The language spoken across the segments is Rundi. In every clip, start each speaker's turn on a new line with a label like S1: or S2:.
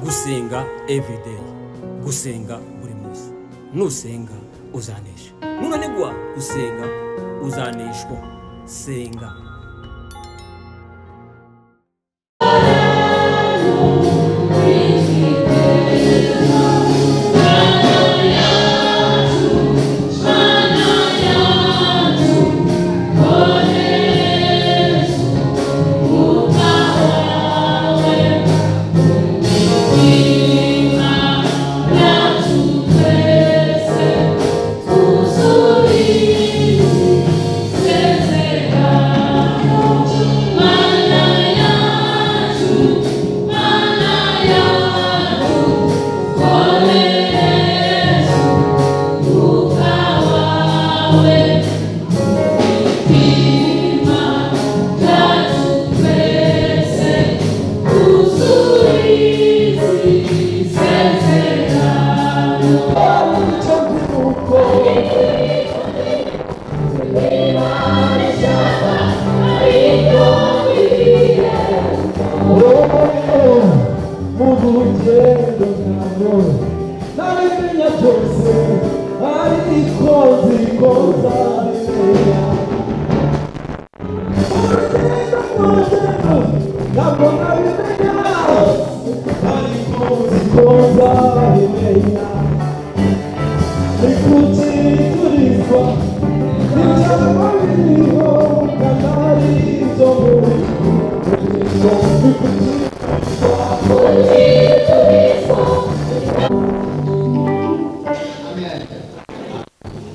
S1: Gusenga everyday, gusenga buri munsi. Nusenga uzanesha, nunanigwa gusenga uzaneshwa. Senga.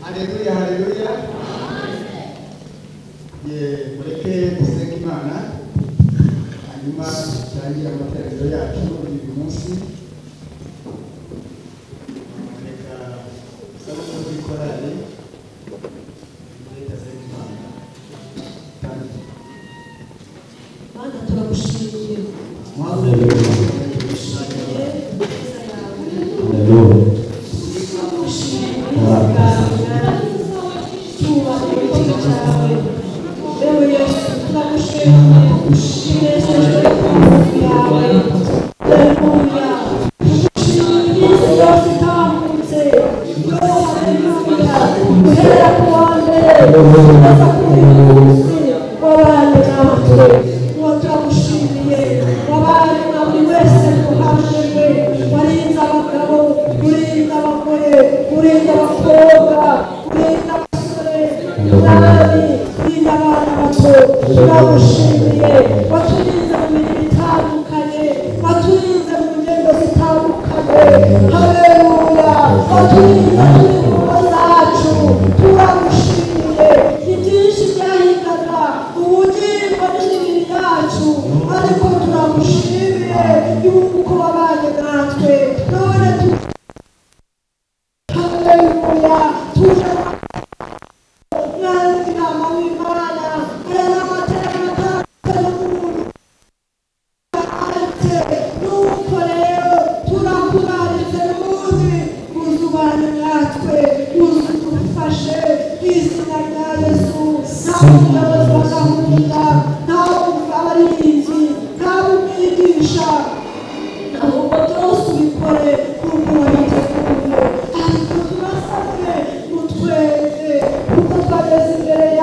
S2: Haleluya, haleluya. Ye mureke dusenge Imana, hanyuma dutangire amateraniro yacu uyu munsi. Reka dusabe muri korali mureke dusenge Imana.
S3: Mana turagushimiye. Turagushimiye neza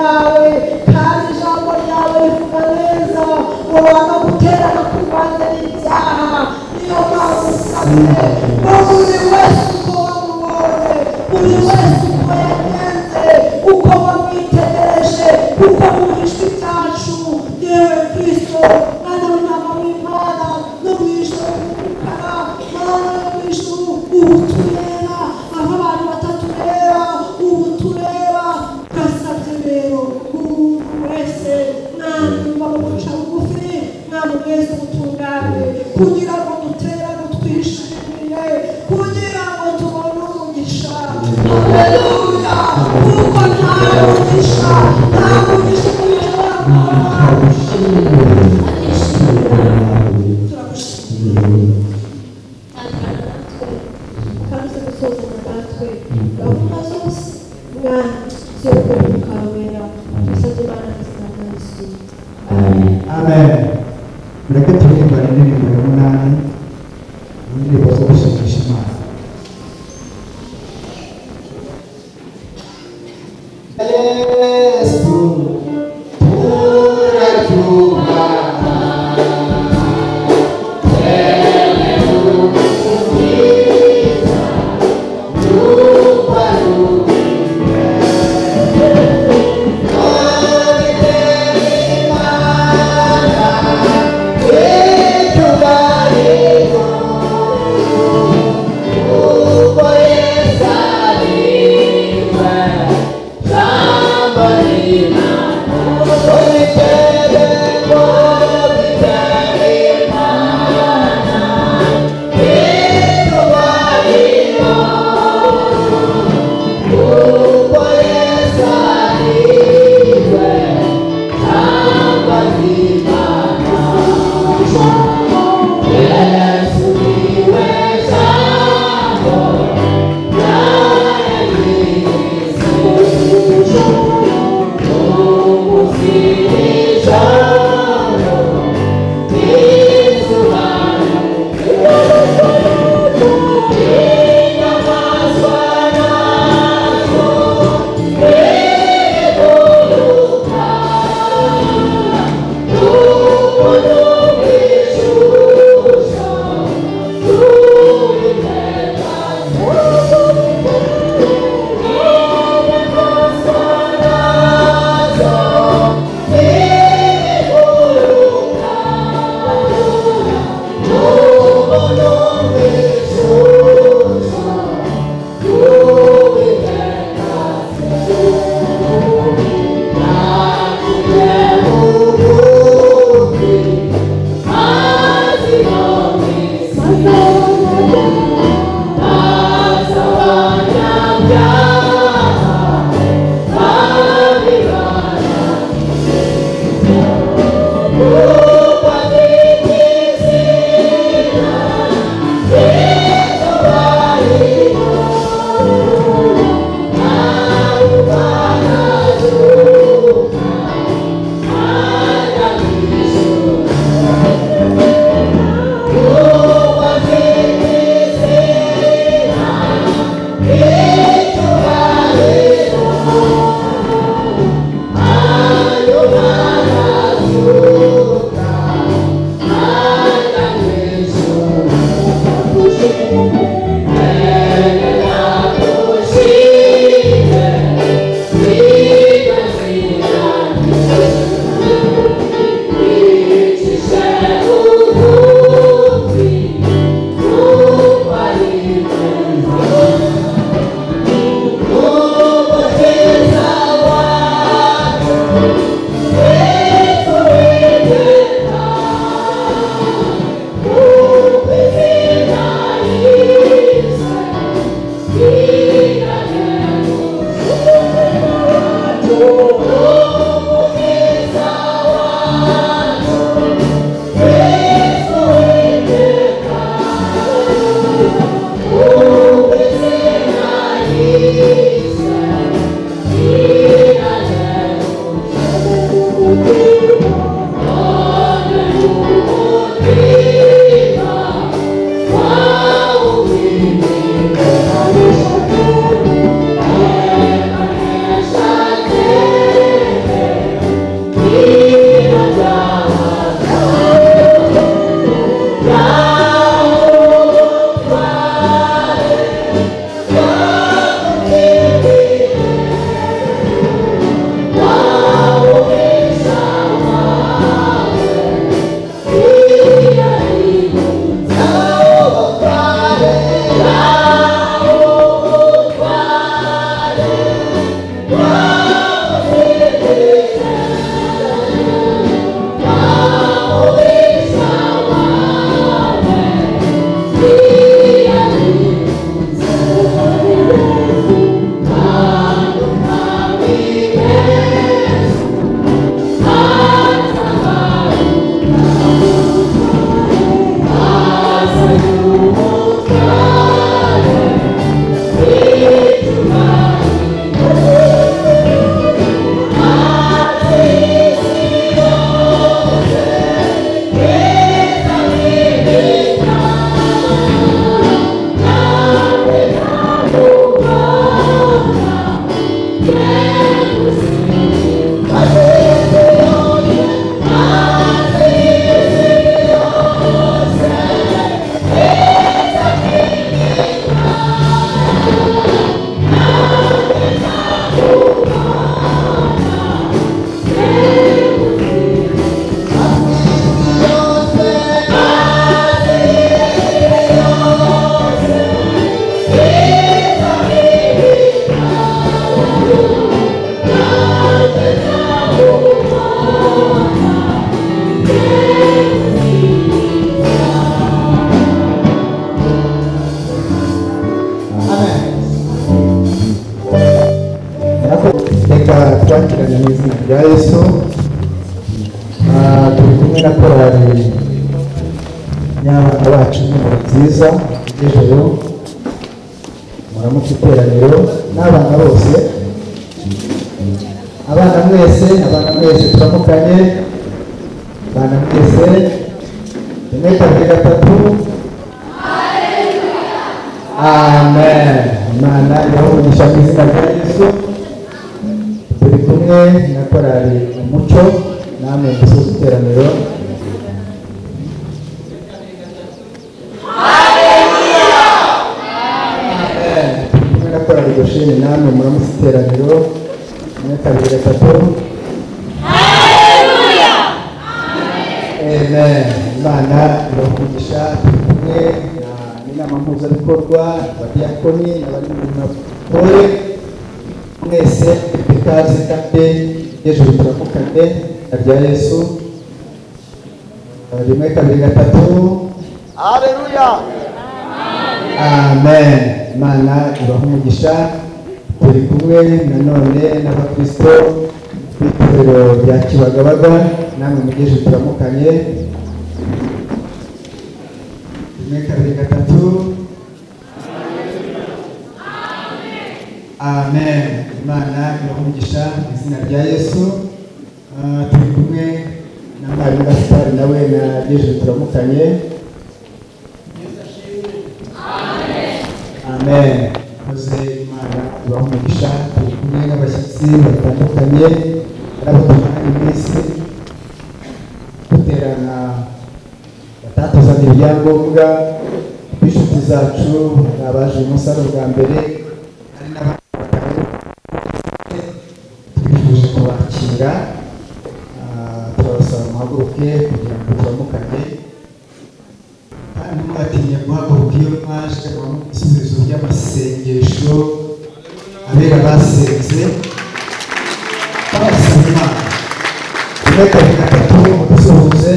S3: yawe. Kugira ngo duterane twishimiye, kugira ngo tubone umugisha. Haleluya! Kuko nta mugisha, nta mugisha ushobora kubona. Turagushimira. Tangana natwe, kandi uze gusozanya natwe gahunda zose, Mwami, z'urukundo rukawera. Tubisabye Imana mu izina rya Yesu. Amen.
S2: Amen. Mureke turirimbane indirimbo ya 8, indirimbo zo gushimisha Imana. Yesu turakubaha, icyubahiro. y'abana bacu n'umuro nziza y'ijoro muramutse iteraniro n'abana bose abana mwese turamukanye abana mwese 1 2 3 amen. Imana ibahe mu izina rya Yesu. Turi kumwe na korali Umuco namwe musoza iteraniro. Amen. Turi kumwe na korali Gosheni namwe muramutse iteraniro. 1 2 3 amen. Imana ibahe. Turi kumwe n'inama mpuzabikorwa, abadiyakoni n'abari mu mapole, mwese ikaze kandi hejuru turamukane rya Yesu. 1 2 3
S4: haleluya
S2: amen. Imana ibahe umugisha. Turi kumwe nanone n'abakristo b'itorero rya Kibagabaga namwe mugeje turamukanye. 1 2 3 amen. Imana ibahe umugisha mu izina rya Yesu. Turi kumwe na mwarimu Gaspard nawe na Yesu turamukanye. Amen. Koze Imana ibahe umugisha. Turi kumwe n'abashyitsi batandukanye ari abo tumaranye iminsi duterana batatuzanira ibyangombwa b'inshuti zacu, hari abaje uyu munsi ari ubwa mbere, hari n'abandi twifuje kubakira. Turabasaba muhaguruke kugira ngo turamukanye, kandi ntimugatinye guhaguruka iyo mwaje mu bisubizo by'amasengesho abera basenze babasaba Imana. 1 2 3 mudusuhuze.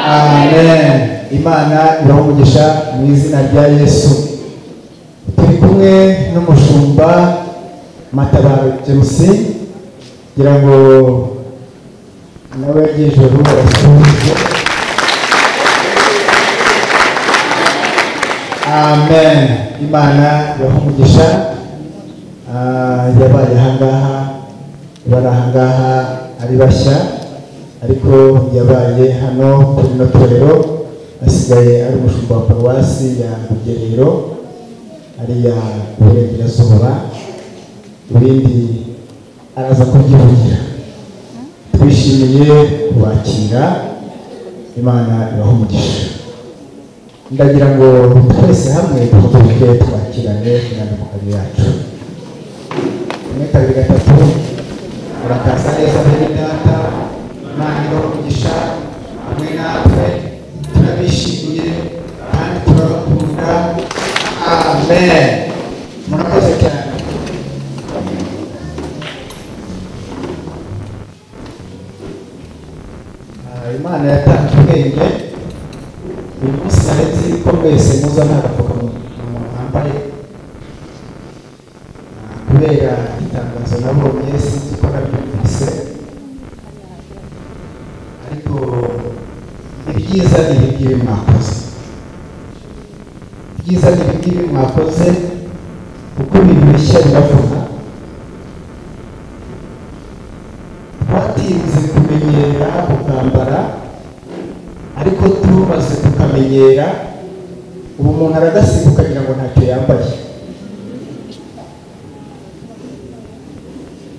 S2: Amen. Imana ibahe umugisha mu izina rya Yesu. Turi kumwe n'umushumba Matabaro James, kugira ngo nawe y'ijoro asuhuze. Amen. Imana ibahe umugisha. Yabaye ahangaha, bari ahangaha ari bashya, ariko yabaye hano kuri rino torero, asigaye ari umushumba wa paruwasi ya Rugerero ariya Iburengerazuba. Ibindi araza kubyivugira. Twishimiye kubakira. Imana ibahe umugisha. Ndagira ngo twese hamwe duhaguruke twakirane inyangamugayo yacu. 1 2 3 murakaza neza bene data. Imana ibahe umugisha hamwe natwe, turabishimiye kandi turabakunda. Amen. Murakoze cyane. Imana yatanze ubwenge. Uyu munsi nari nzi ko mwese muza nta gapfukamunwa mwambaye, kubera itangazo nabonye sinzi ko nabyumvise, ariko ibyiza ni ibi ngibi mwakoze. Ibyiza ni ibi ngibi mwakoze, kuko ibintu bishya biravuna. Twatinze kumenyera kukambara, ariko tumaze tukamenyera ubu umuntu aragasiga ukagira ngo ntacyo yambaye,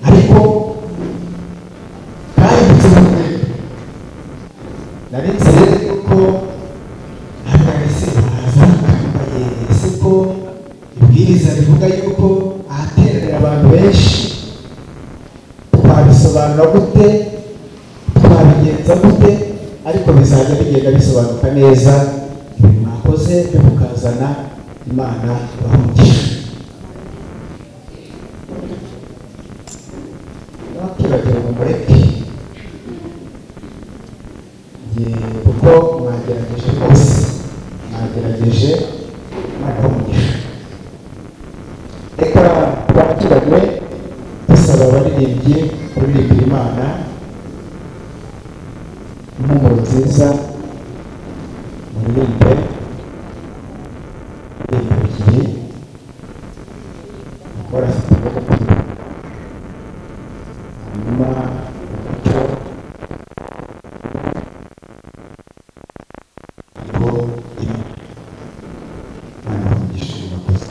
S2: ariko kahindutse mu rwego. Nari nzi rero yuko ese baza bakambaye, ese ko ibwiriza rivuga yuko ahateranira abantu benshi twabisobanura gute, twabigenza gute, ariko bizajya bigenda bisobanuka neza. Ibintu mwakoze byo mukazana, Imana ibahe umugisha. Ntibakibagira ngo mureke, kuko mwagerageje rwose, mwagerageje. Imana ibahe umugisha. Reka twakirane dusaba abaririmbyi kuririmbira Imana. Impumuro nziza, muririmbe indirimbo ebyiri, mukora afite, hanyuma umucyo hariho imwe. Imana ibahe murakoze.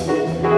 S3: Thank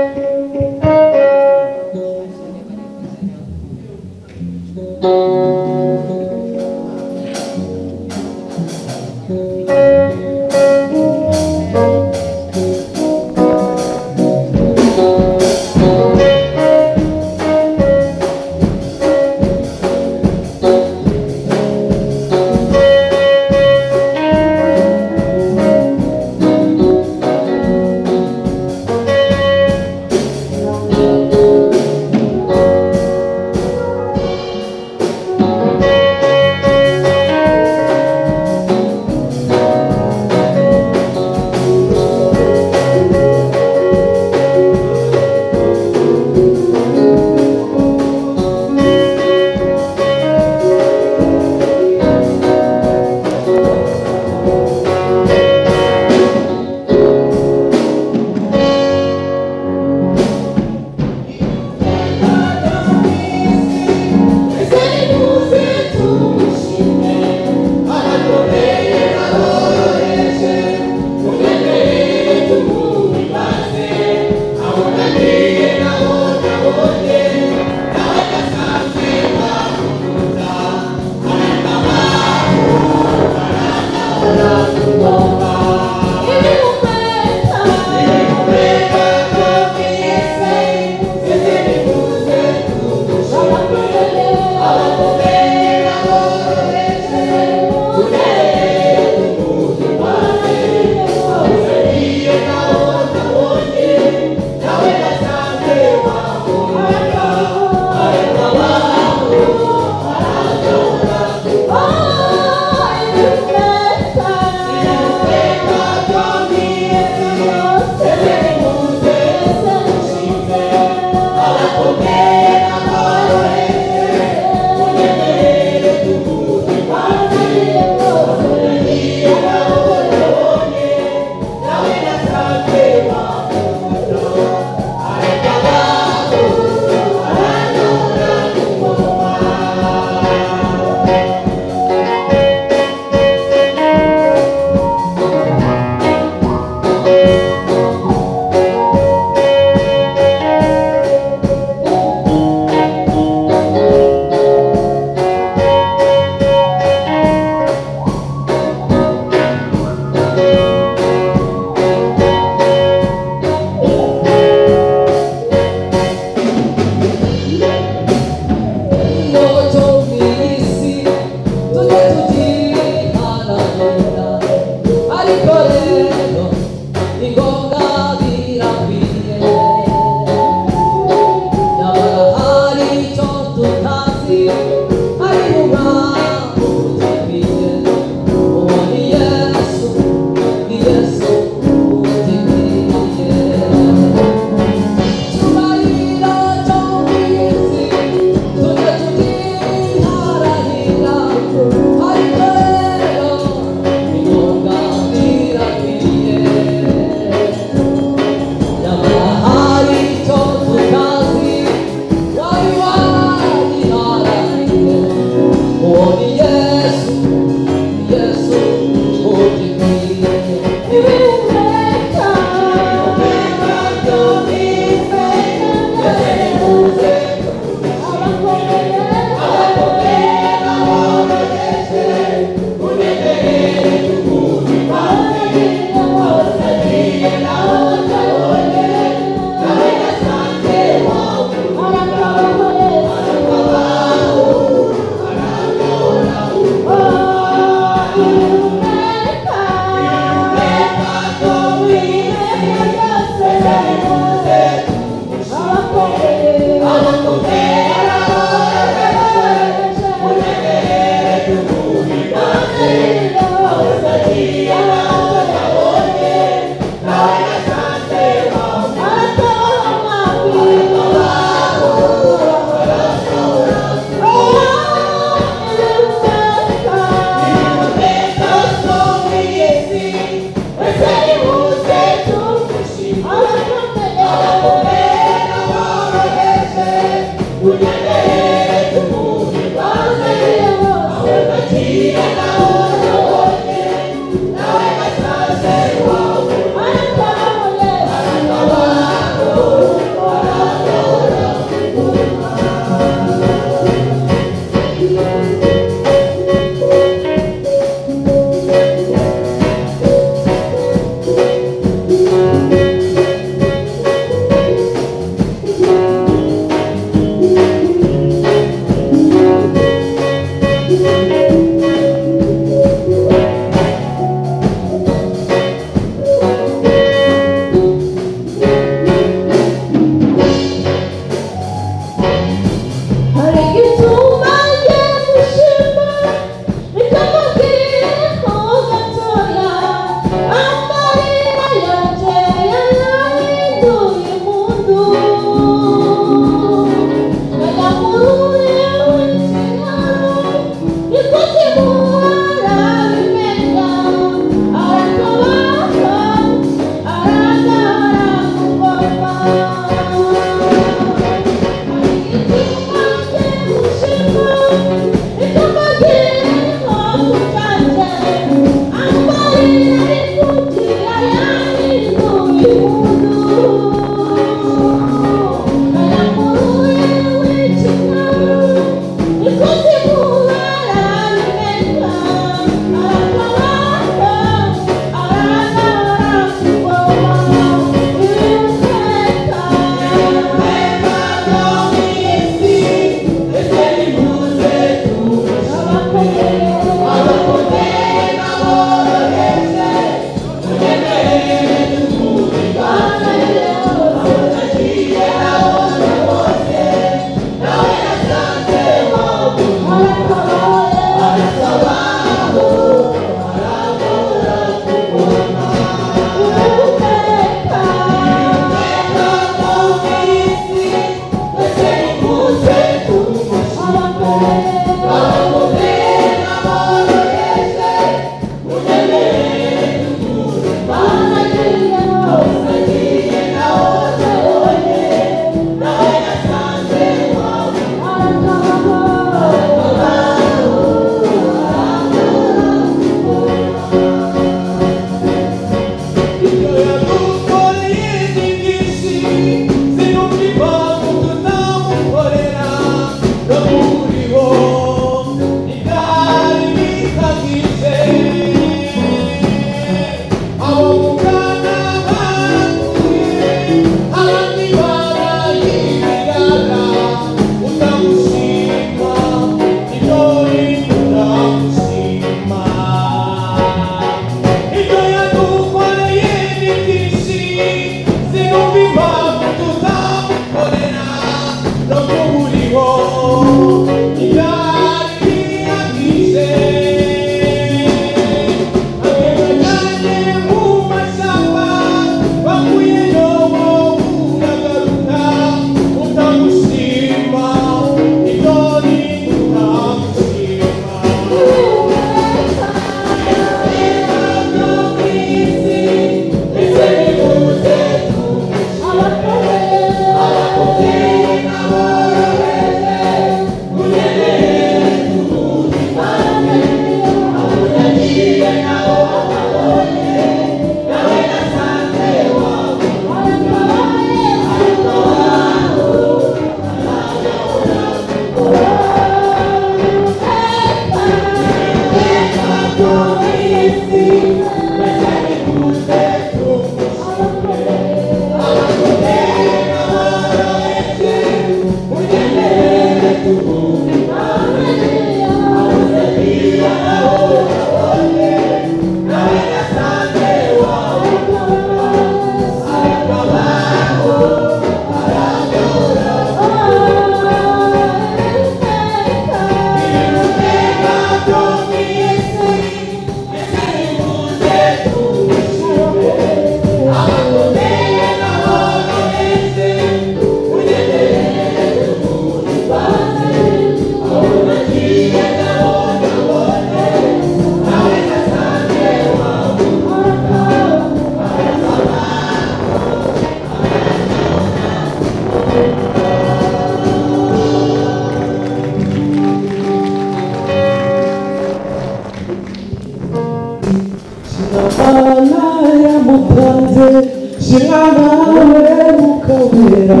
S2: Shimwa nawe mukawera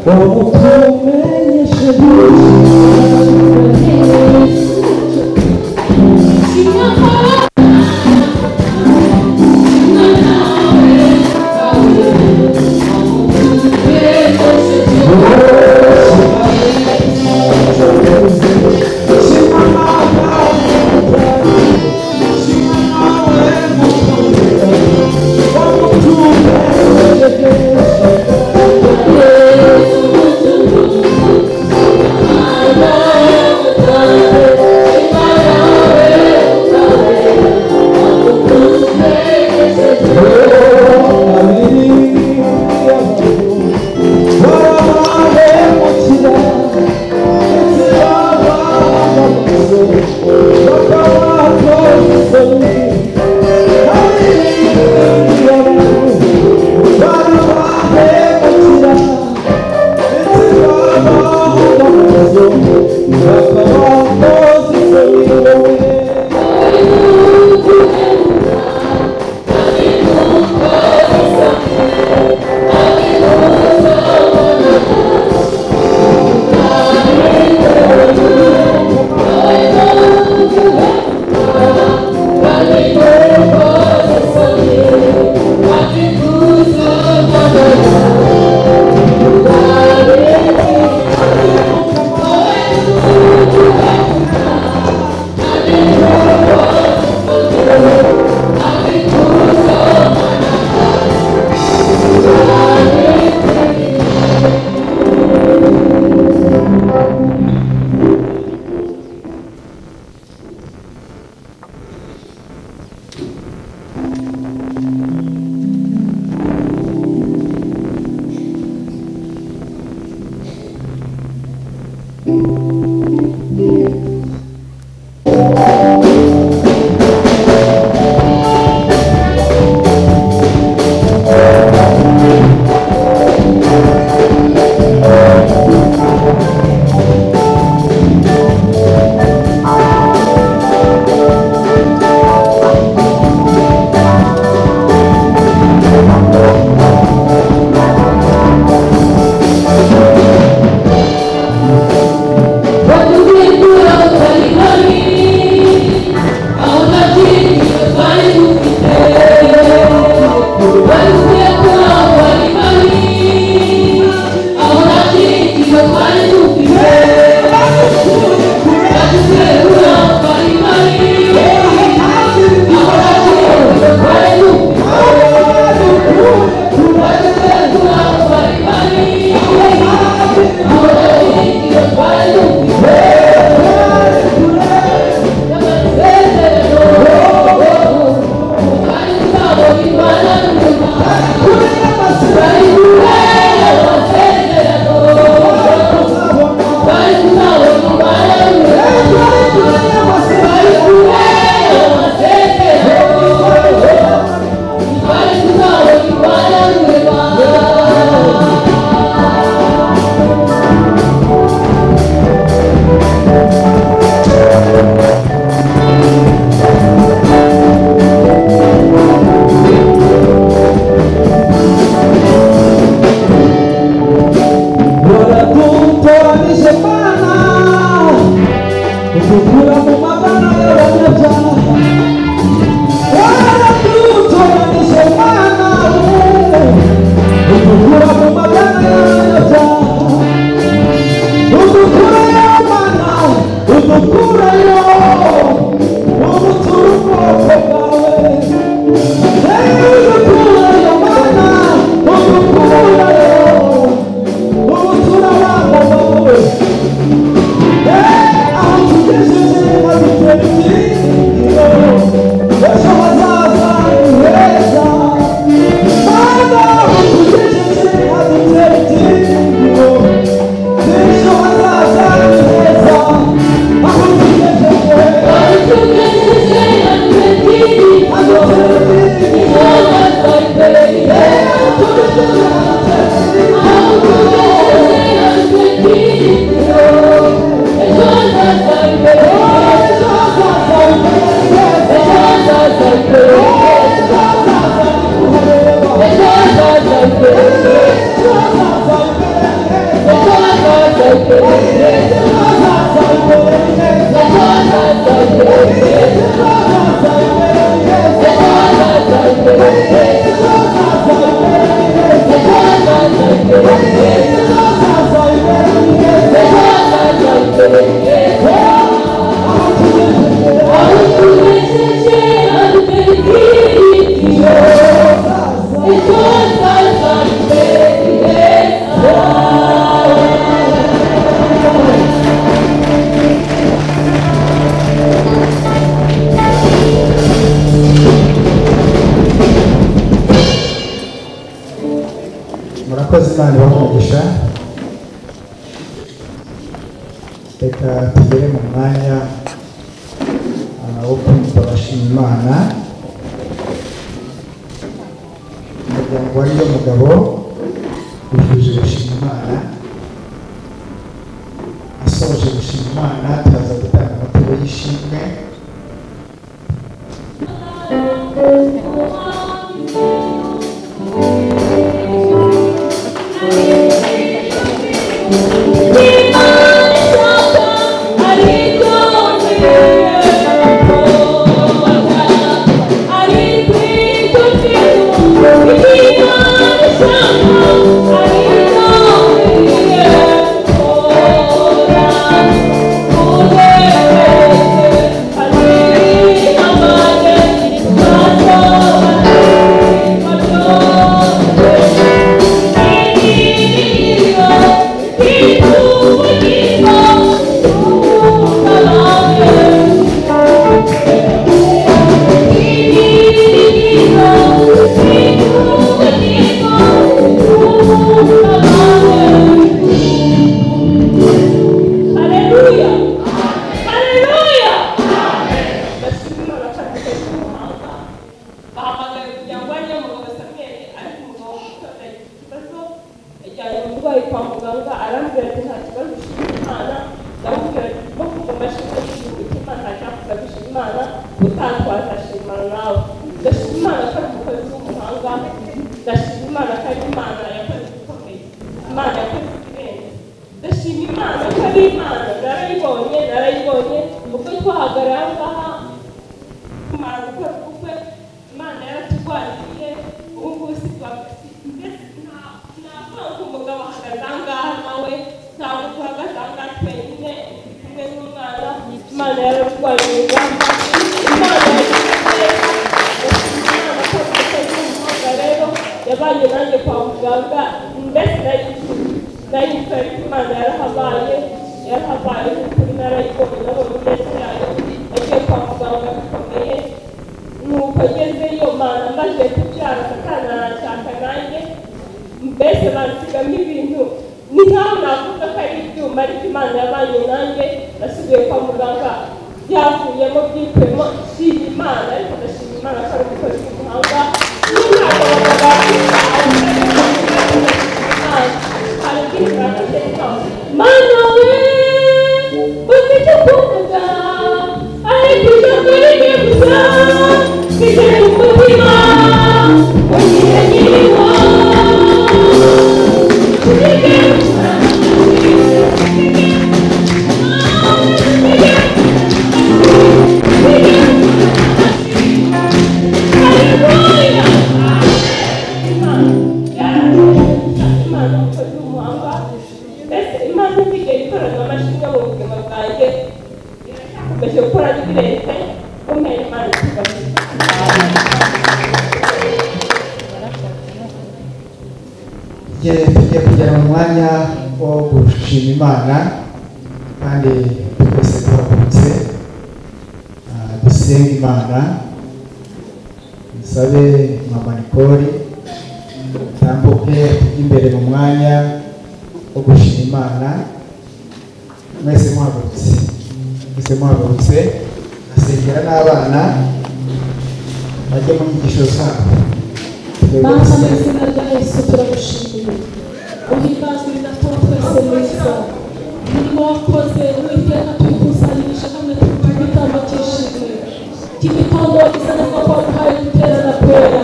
S2: wamutumenyeshe
S4: Thank
S2: Murakoze, Imana ibahe. Reka tugere mu mwanya wo kumva abashima Imana. Umuryango wa Niyomugabo wifuje gushima Imana. Asoje gushima Imana, turaza gutanga amaturo y'ishimwe. Tugiye kugera mu mwanya wo gushima Imana, kandi twese duhagurutse dusenga Imana. Nsabe Mama Nicole tambuke tujye imbere mu mwanya wo gushima Imana. Mwese muhagurutse, mwese muhagurutse, asengera n'abana bajye mu nyigisho zabo.
S4: Mana, mu izina rya Yesu turagushimiye, uhimbazwe na twese mwiza. Umurimo wakoze Uwiteka, tuyikusanyirije hamwe igitambo cy'ishimwe. Iki gitondo wagize neza ko waduhaye guterana kwera.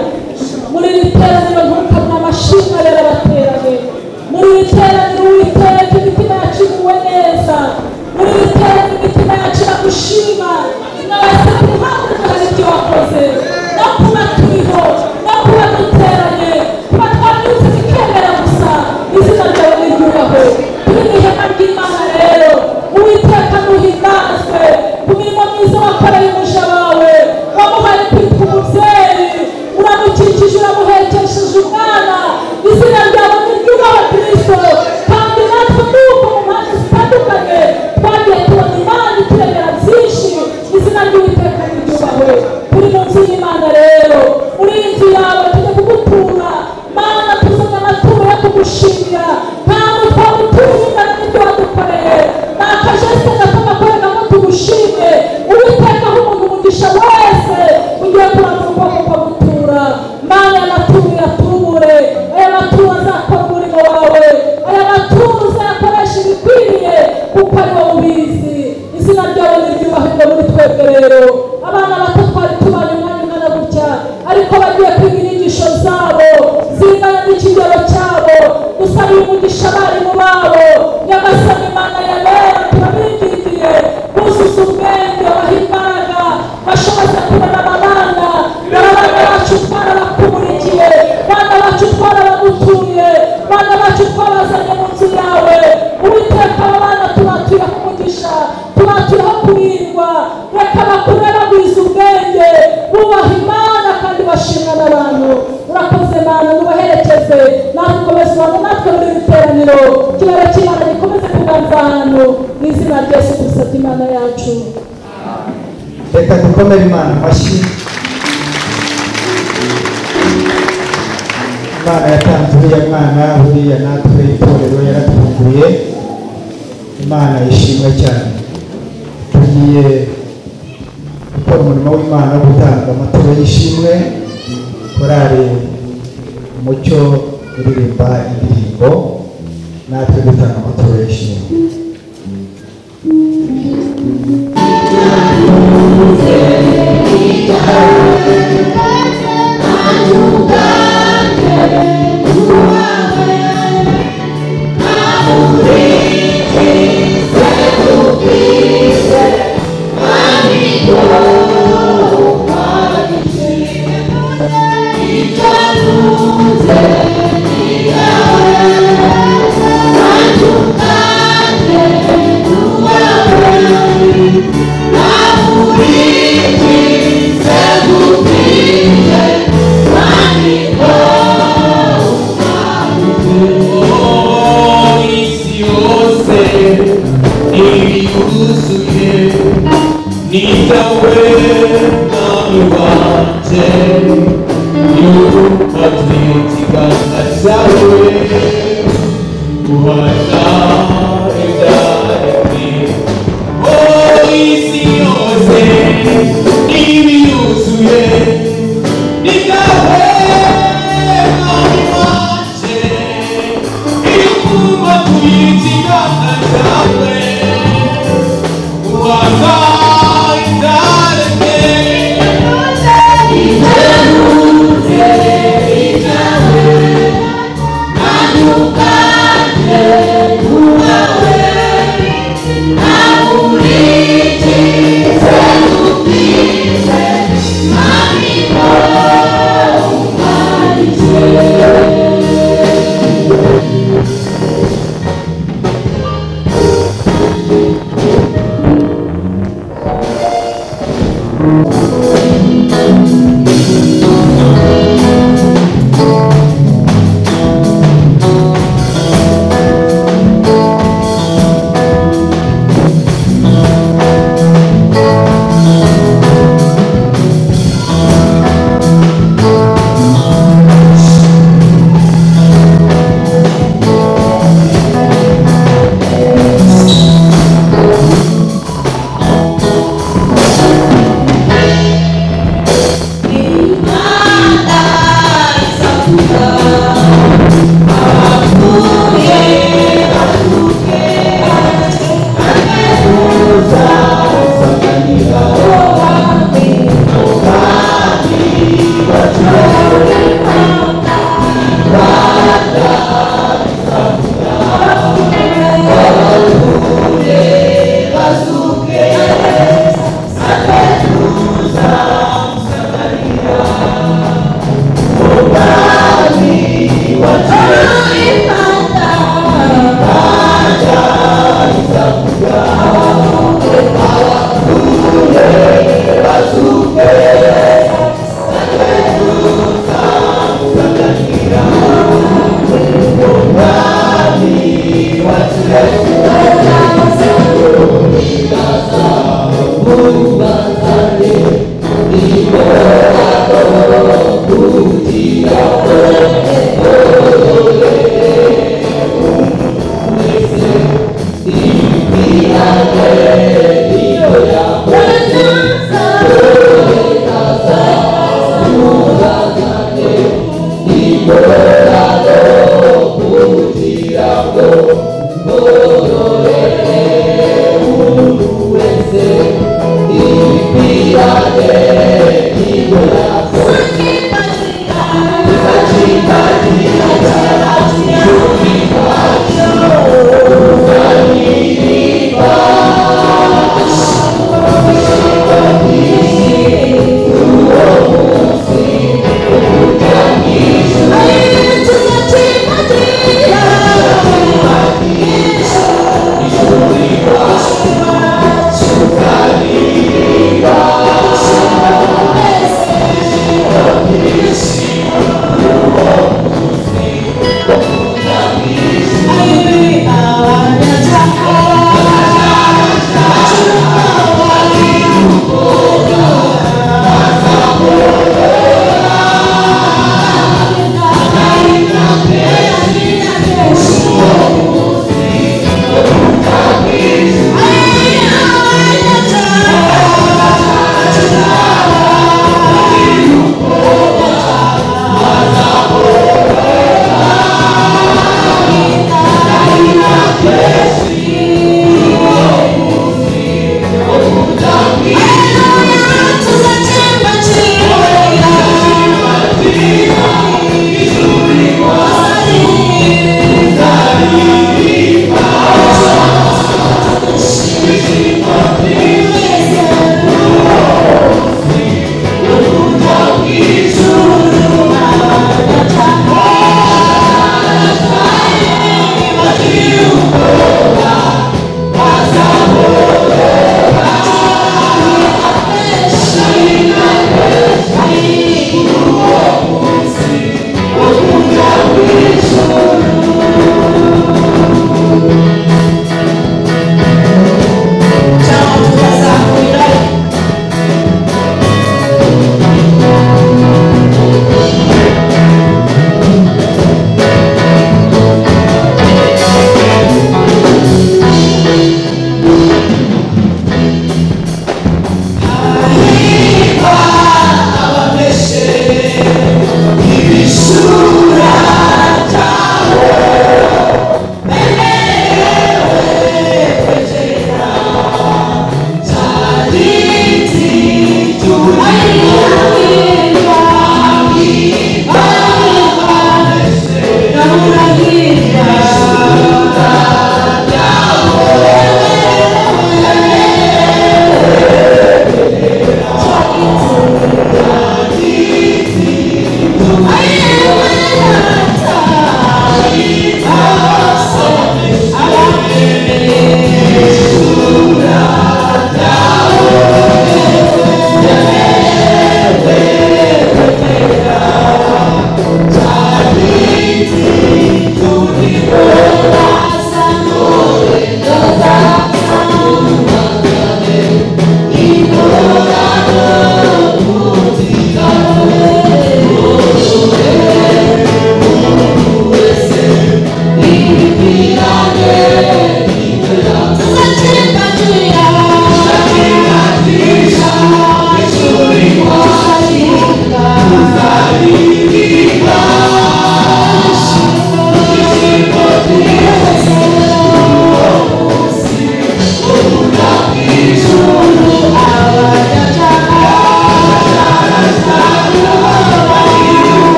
S4: Muri iri teraniro ntukamwe amashimwe rero abateranye. Muri iri teraniro Uwiteka, imitima yacu iguwe Imana yacu.
S2: Reka dukomere Imana amashyi. Imana yatanze uriya mwana, buriya natwe itorero yaratunguye. Imana ishimwe cyane. Tugiye gukora umurimo w'Imana wo gutanga amaturo y'ishimwe. Korali Umucyo uririmba indirimbo, natwe dutanga amaturo y'ishimwe.
S5: Thank you.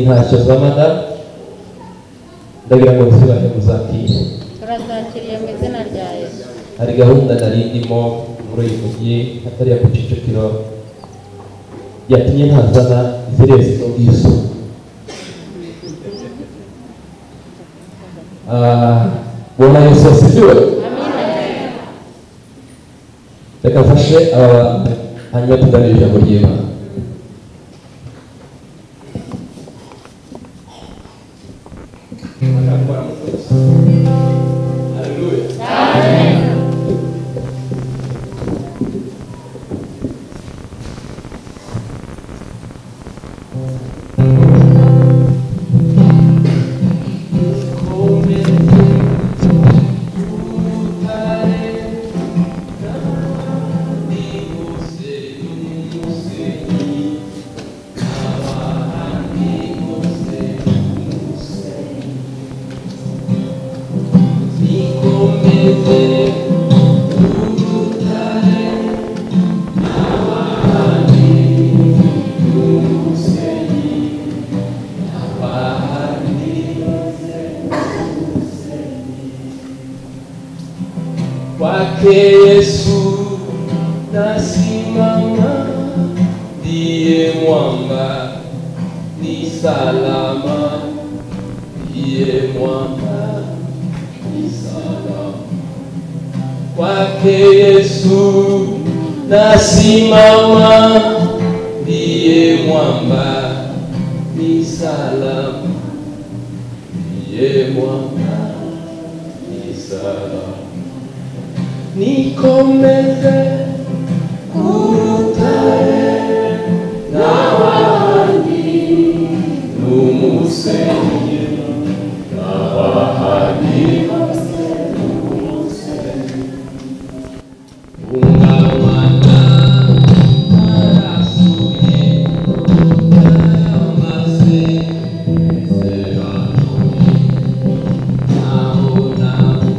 S5: Intashyo za madamu ndagira ngo zibahe muzakire.
S6: Turazakiriye mu izina rya Yesu.
S5: Hari gahunda nari ndimo muri uyu mujyi atari iya ku Kicukiro yatumye ntazana izirezi izo ngizo. Bwana Yesu asifiwe. Reka mfashe aba bantu hanyuma tuganire ijambo ry'Imana.
S7: Kwake Yesu nasimama, ndiye mwamba ni salama, ndiye mwamba ni salama. Kwake Yesu nasimama, ndiye mwamba ni salama, ndiye mwamba ni salama. Nikomeze urutare n'abandi n'umusenyi, n'abandi n'umusenyi. Ungabana arasuye amasezerano naho naho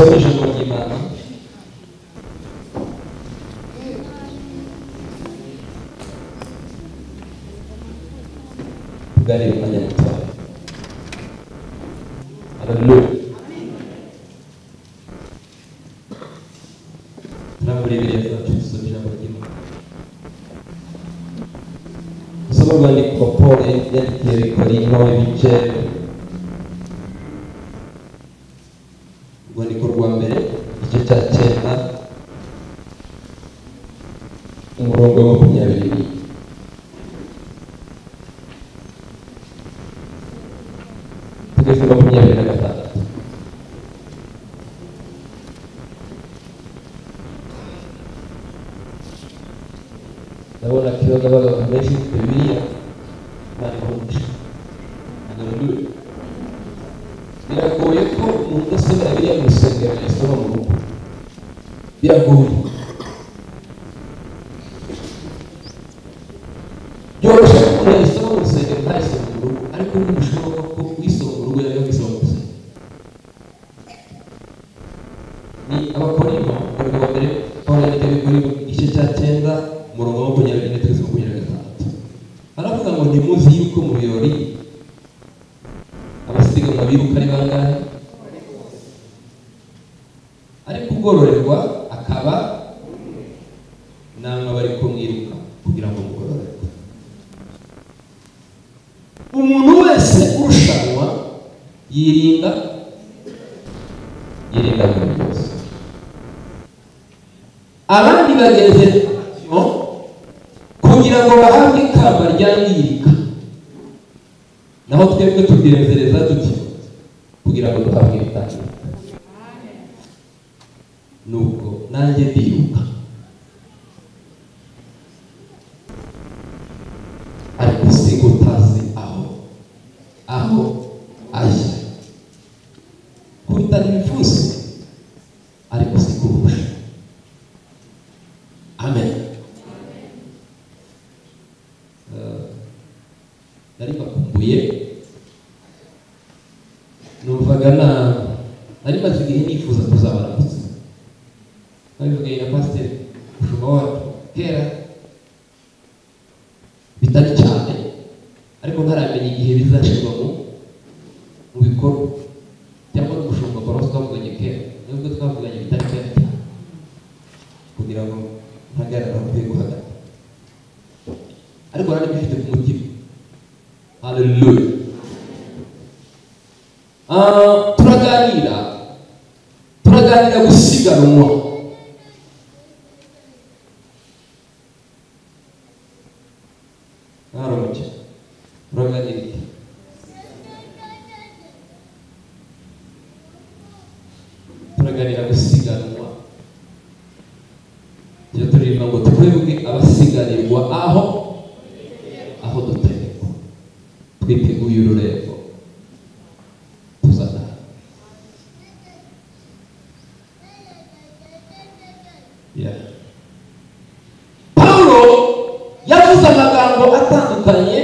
S5: Dusome ijambo ry'Imana. Tuganire umwanya mutoya. Haleluya. Turambure Bibiliya zacu dusome ijambo ry'Imana. Dusome urwandiko Paul yandikiye Abakorinto ibice, urwandiko rwa mbere igice cya 9 umurongo wa 22 tugeze 26. Ndabona Kibagabaga benshi Bibiliya bari. Haleluya. Biragoye ko umuntu udasomera Bibiliya mu rusengero yayisoma mu rugo. Biragoye. Byoroshye ko umuntu yayisoma mu rusengero ntayisome mu rugo, ariko ntibishoboka ko uyisoma mu rugo yajya kuyisoma mu rusengero. Ni Abakorinto, umurongo wa mbere, Pawulo yandikiye Abakorinto igice cya 9 umurongo wa 24 kugeza 26. Aravuga ngo ntimuzi yuko mu birori abasiganwa biruka ari bangahe, ariko ugororerwa akaba namwe bari kumwiruka kugira ngo mugororerwe. Umuntu wese urushanwa yirinda muri byose. Abandi bageze kugira ngo bahabwe ikamba ryangirika, naho twebwe tubwirezereza duti kugira ngo duhabwe ibitangirika. Nuko nanjye ndiruka, ariko singutazi aho ajya. Kubitana ibipfunsi ariko sikuhusha. Amen. Nari bakumbuye, numvaga nari maze igihe nifuza kuzabaramutsa. Nabivuganye na pasiteri mushumba wacu kera bitari cyane, ariko ntaramenya igihe bizashyirwa mu bikorwa, cyangwa n'umushumba Paul twavuganye kera, nubwo twavuganye bitari kera cyane, kugira ngo mpagarare aho nkwiye guhagarara, ariko nari mbifite ku mutima. Haleluya. Turaganira gusiganwa. Naramuke. Turaganira iki? Turaganira gusiganwa. Tujya turirimba ngo twebwe abasiganirwa aho dutegekwa, twiteguye ururembo tuzataha. Pawulo yavuze amagambo atandukanye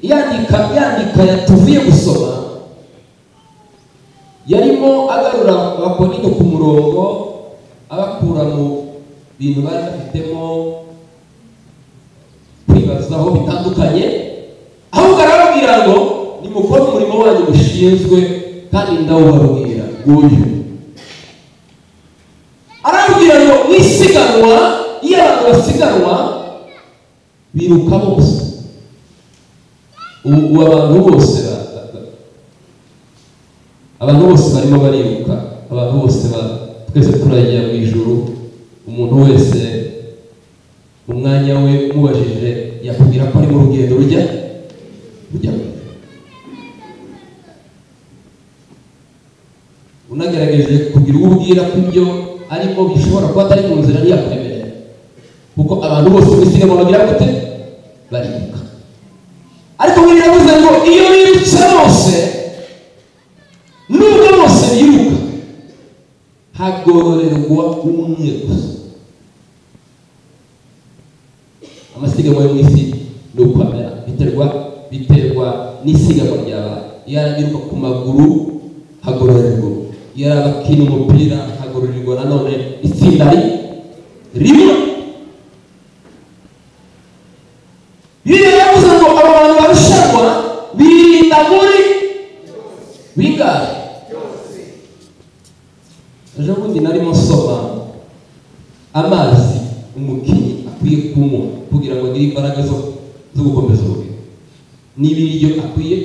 S5: yandika yatuvuye gusoma, yarimo agarura Abakorinto ku murongo, abakura mu bintu bari bafitemo kwibazaho bitandukanye, ahubwo arababwira ngo nimukore umurimo wanyu mushinzwe kandi ndawubabwira nguyu. Arababwira ngo mwisiganwa, iyo abantu basiganwa biruka bose. Ubu abantu bose abantu bose barimo bariruka, abantu bose twese turajya mu ijuru. Umuntu wese mu mwanya we umubajije yakubwira ko ari mu rugendo rujya. Unagerageje kugira uwo ubwira ko ibyo arimo bishobora kuba atari mu nzira ntiyakwemerera, kuko abantu bose mu isiganwa bagira gute? Bariruka. Ariko biravuze ngo iyo birutse bose, nubwo bose biruka, hagororerwa umwe gusa. Amasiganwa yo mu isi ni uko amera, biterwa n'isiganwa ryabaye. Iyo arabiruka ku maguru hagororerwa, Yari abakina umupira hagururirwa nanone itsinda rimwe. Bibiliya yavuze ngo abo bantu barushanwa birinda muri bingahe? Ejo bundi narimo nsoma amazi umukinnyi akwiye kunywa kugira ngo agire imbaraga zo gukomeza urugendo, n'ibiryo akwiye.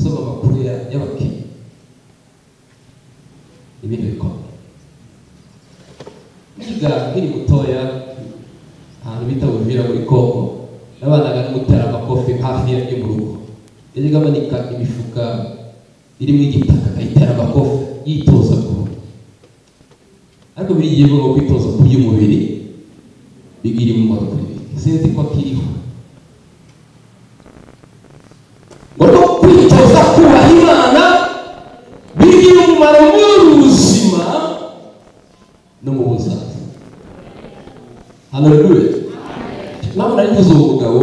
S5: Soma amakuru y'abakinnyi, ibintu bikomeye. Niga nkiri mutoya ahantu bita Uvira muri Kongo, nabanaga n'umutera amakofi hafi yo mu rugo. Yajyaga amanika imifuka irimo igitaka akayitera amakofi yitoza ku, ariko birigiye ngo kwitoza ku by'umubiri bigira umumaro kuri biri. Sinzi ko akiriho. Ngo no kwitoza kubaha Imana bigira umumaro mu buzima no mu buzaza. Haleluya. Naho nari nzi uwo mugabo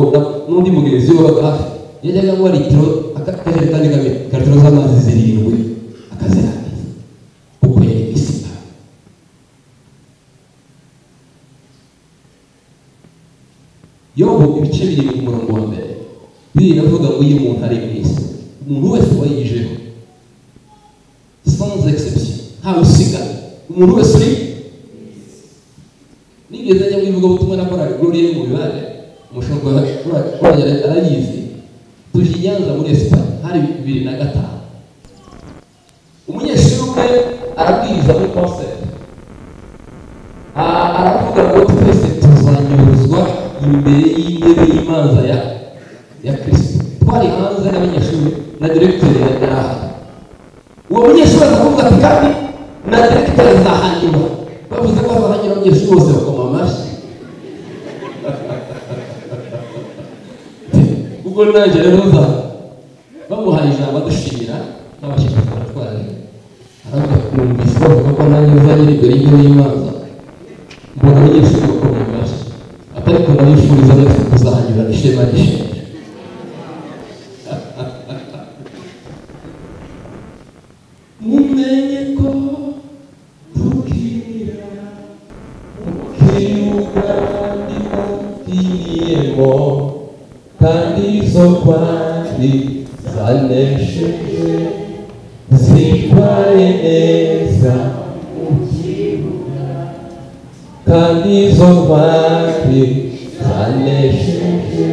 S5: n'undi mugenzi we wabaga hafi, yajyaga anywa litiro akajerekani ka litiro z'amazi 7 akazirangiza, kuko yari isima. Yobu ibice 7 ku murongo wa 1, Bibiliya iravuga ngo iyo umuntu ari mu isi, umuntu wese wayijeho sans exception, ntawe usigaye, umuntu wese uri. Nigeze njya mu ivugabutumwa na korali Gloria mu Bibare, umushumba arayizi, tuje i Nyanza muri Espagne hari 2005. Umunyeshuri umwe arabwiriza muri concert, aravuga ngo twese tuzanyuzwa imbere y'intebe y'imanza ya Kristo. Twari hanze n'abanyeshuri na directeur yari ahari. Uwo munyeshuri aza kuvuga ati kandi na directeur azahanyura. Bavuze ko azahanyura, abanyeshuri bose bakoma amashyi. Ubwo nanjye rero nza bamuhaye ijambo adushimira n'abashyitsi baratwaye, aravuga numvise bavuga ko nanjye nzagera imbere y'intebe y'imanza, mbona abanyeshuri bakoma amashyi, atariko ndabifuriza mwese kuzahanyura ishema n'isheja. Mumenye ko tukinira mu kibuga ndimo, kandi izo kwari zanesheje zitwaye neza mu kibuga, kandi izo kwari zanesheje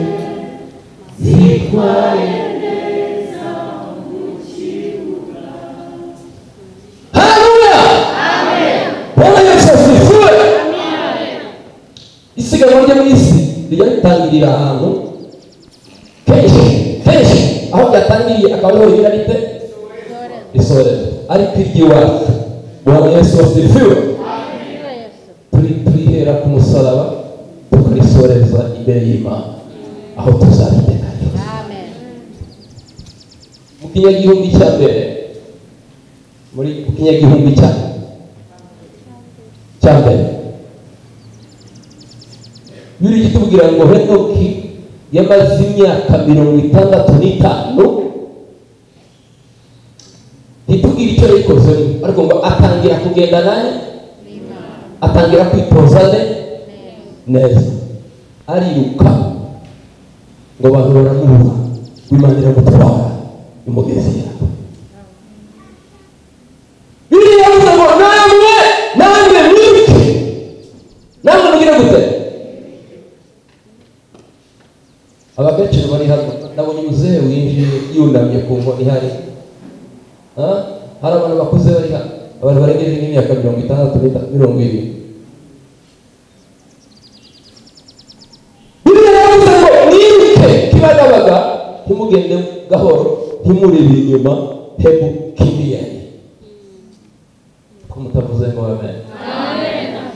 S5: zitwaye neza mu kibuga. Haleluya! Amen. Bwana Yesu asifiwe. Isiganwa ryo mu isi rijya ritangirira ahantu kenshi, aho ryatangiriye akaba ariho rigira rite risoreza, ariko iry'iwacu Bwana Yesu asifiwe, turihera ku musaraba tukarisoreza imbere y'Imana aho tuzabiteka ryose. Mu kinyagihumbi cya mbere, muri mu kinyagihumbi cya mbere, Bibiliya itubwira ngo Henoki yamaze imyaka 65, ntitubwire icyo yayikozemo, ariko ngo atangira kugenda naye, atangira kwitoza neza, ariruka ngo abantu baramubura, Imana iramutwara imugezi yawe. Bibiliya yavuze ngo namwe mwiruke, namwe mugire gute? Abakecuru bari hano, nabonye umuzehe winjiye yunamye ku nkoni ihari. Hari abantu bakuze bari hano, abantu barengeje nk'imyaka 60 70. Bibiliya yavuze ngo mwiruke Kibagabaga, ntimugende gahoro, ntimurebe inyuma, hebu kimbieni. Ko mutavuze ngo amen.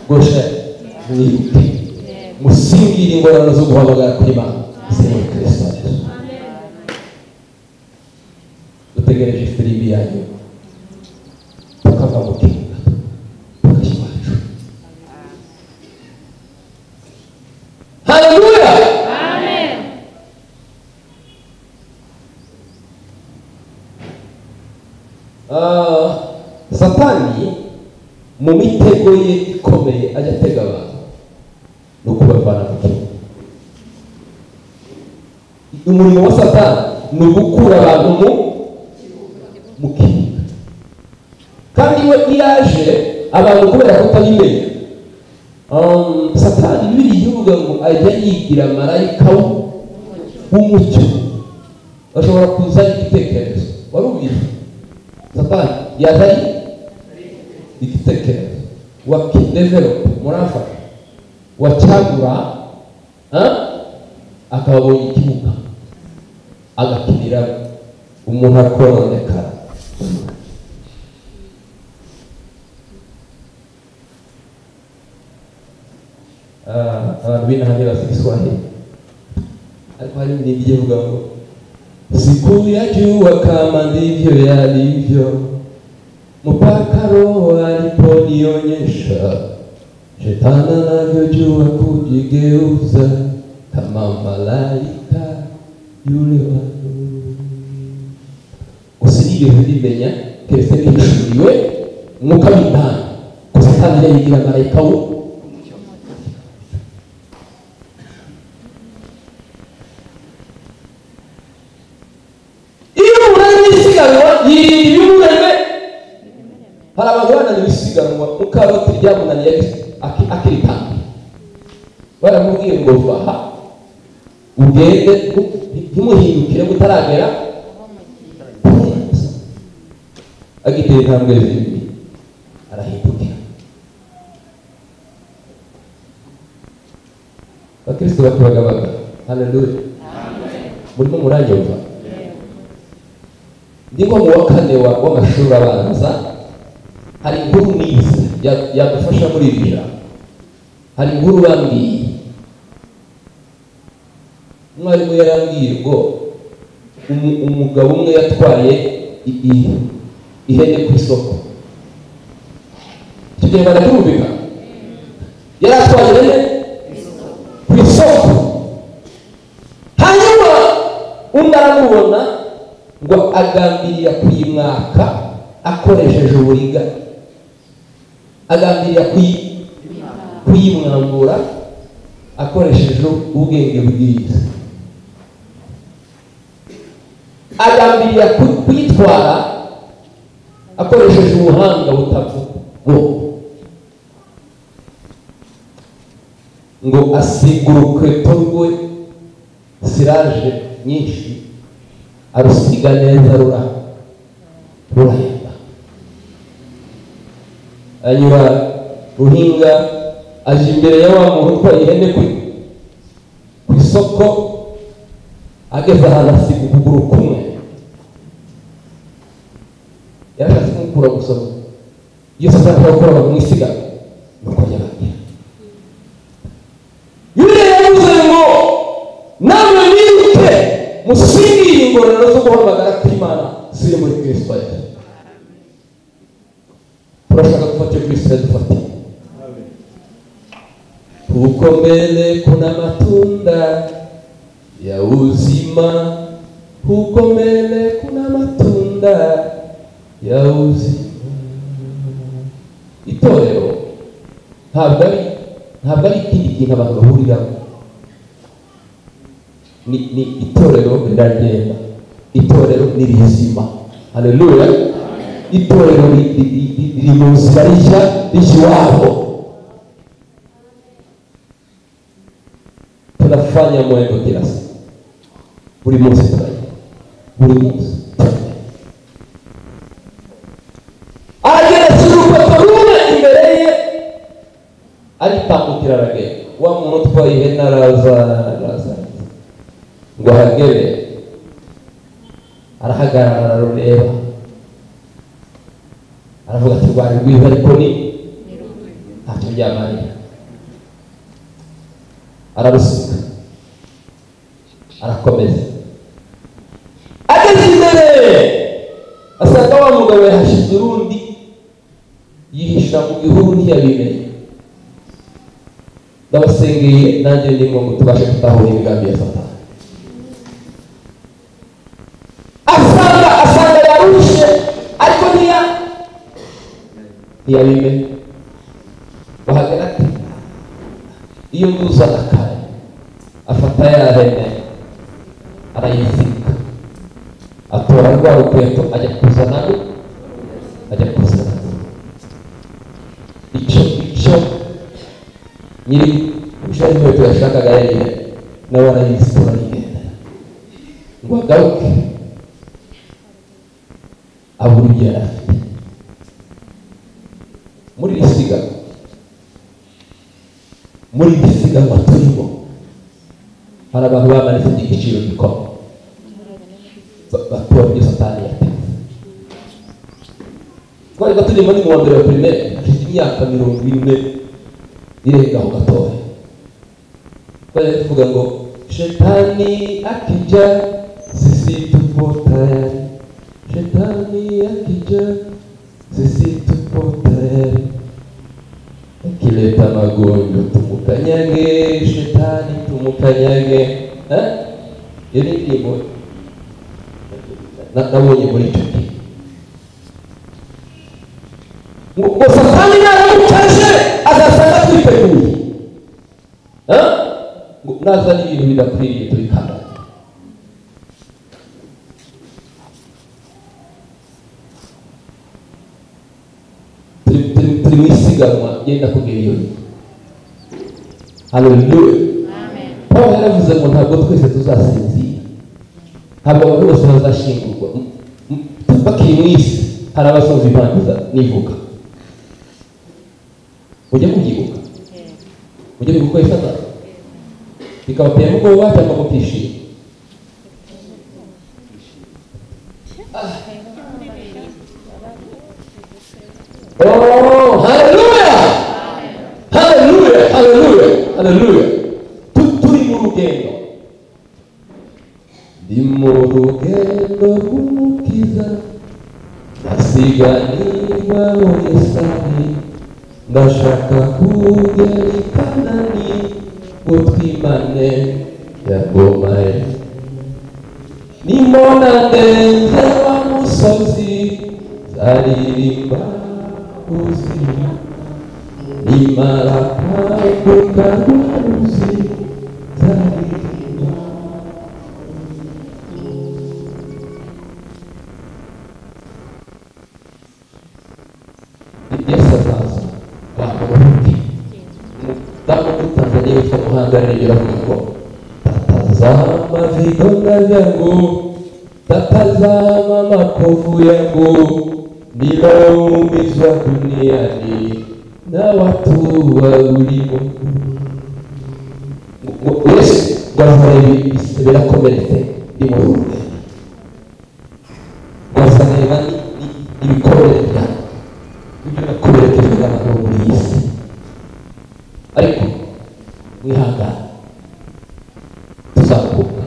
S5: Goshe mwiruke, musingire ingorane zo guhamagara kw'Imana ziri muri Kristo Yesu. Dutegereje ifirimbi ya nyuma tukava mu kibuga tukajya iwacu. Haleluya! Amen. Satani mu mitego ye ikomeye ajya atega abantu ni ukubavana mu kibuga. Umurimo wa Satani ni ugukura abantu mu kibuga, kandi we iyo aje abantu kubera kutabimenya, Satani Bibiliya ivuga ngo ajya yigira marayika w'umucyo, ashobora kuzana igitekerezo. Wari ubizi? Satani yaza ari igitekerezo wakidevelopa, muramfasha, wacyagura, akaba abonye ikibuga agakinira umuntu akononekara. Abantu b'inaha bazi Kiswahili, ariko hari n'ibindi bivuga ngo siku ya jua kama ndivyo yalivyo, mpaka Roho aliponionyesha shetani anavyojua kujigeuza kama malaika yule wa nuru. Gusa nigeze ndimenya keretse nihishuriwe Mwuka w'Imana ko Satani yayigira marayika wo. Iyo umuntu ari mu isiganwa yirinda ibimureme. Hari abantu bananiwe isiganwa, mukaroti ryamunaniye akiritangira, baramubwiye ngo va aha ugende, ntimuhindukire mutaragera, agitera intambwe zibiri arahindukira. Bakristo bakibagabaga, haleluya, murimo muranyumva? Ndi nko mu wa kane w'amashuri abanza, hari inkuru nize yadufasha muri iri jambo. Hari inkuru bambwiye, umwarimu yarambwiye ngo umugabo umwe yatwaye ihene ku isoko. Icyo gihe baratumvikana, yari atwaye ihene ku isoko, hanyuma undi aramubona ngo agambirira kuyimwaka akoresheje uburiganya, agambirira kuyimwambura akoresheje ubwenge bwiza, agambirira kuyitwara akoresheje ubuhanga butavugwa, ngo asiga urukweto rwe siraje nyinshi, arusiga neza rurahenda, anyura ruhinga aje imbere ya wa muntu utwaye ihene ku isoko, ageze ahantu asiga ukuguru kumwe, yarashatse kumukura gusa iyo Satani ashaka gukura abantu mu isiganwa nuko yabagira. Bibiliya yavuze ngo namwe mwibuke musingire ingororano zo guhamagara kw'Imana ziri muri Kristo Yesu. Turashaka gufata iyo Kristo yadufatiye. Huko mbele kuna matunda ya uzima, huko mbele kuna matunda ya uzima. Itorero ntabwo ari ikindi kintu abantu bahuriramo, ni itorero riragenda, itorero ni rizima. Haleluya! Itorero riri mu nzira rijya iwabo. Tunafanya mwendo kila siku, buri munsi turagenda, buri munsi turagenda. Aragenda urukweto rumwe imbere ye, aritambukira aragenda. Wa muntu utwaye ihene araza araza ngo ahagere, arahagarara ararureba, aravuga ati rwari rwiza ariko ni ntacyo byamarira. Ararusiga arakomeza, ageze imbere asanga wa mugabo yahashize urundi, yihisha mu gihuru ntiyabimenya. Ndabasengeye nanjye ndimo ngo tubashe gutahura imigambi ya Satani. Asanga yarushe ariko Ntiyabimenya bahagera ati iyo nguzana kare afata ya hene arayizirika atora rwa rukweto ajya kuzana icyo nyiri ushaka inkweto yashakaga yari nawe arayizitura arigendera ngo agaruke abura ibyo yari afite. Muri iri siganwa turimo hari abantu bamanitse igiciro gikomeye batora ibyo Satani yateze. Twari turimo ni mu wa mbere wa primaire, hashize imyaka 40 irengaho gatoya. Twari tuvuga ngo shetani akija sisi tupo tayari, shetani akija sisi tupo tayari, akileta magonjwa tumukanyage, shetani tumukanyage. Iyo ni indirimbo nabonye muri icyo gihe. Ngo Satani naramucaje azasanga twiteguye, ngo nazana ibintu bidakwiriye tubikandage. Turi mu isiganwa genda kugera iyo. Haleluya. Paul yaravuze ngo ntabwo twese tuzasinzira, ntabwo abantu bose bazashingurwa bakiri mu isi. Hari abazumva impamvu nivuga, mujye kubyibuka, mujye bibuka ifata bikabatera ubwoba cyangwa mutishima. Oh, haleluya, haleluya, haleluya, haleluya. Turi mu rugendo, ndi mu rugendo rw'Umukiza, ndasiganirwa Yesu, ndashaka kugera i Kanani ngo twimane ya ngoma ye. Nimona ndenze wa musozi nzaririmba ubuzima, nimara kwambuka rwa ruzi nzaririmba. Yesu azaza abantu baruhuke. Umudamu muri Tanzania witwa Muhanga ararengera avuga ngo tatazama vidonda vyangu, tatazama makovu yangu, niloumizwa duniani na watu wa ulimwengu. Yesu ngo azareba ibisebe birakomeretse ndi muri uru rugendo, ngo azareba ibikomere byanjye ibyo nakomerekejwe n'abantu bo muri iyi si. Ariko mwihangane tuzakuka.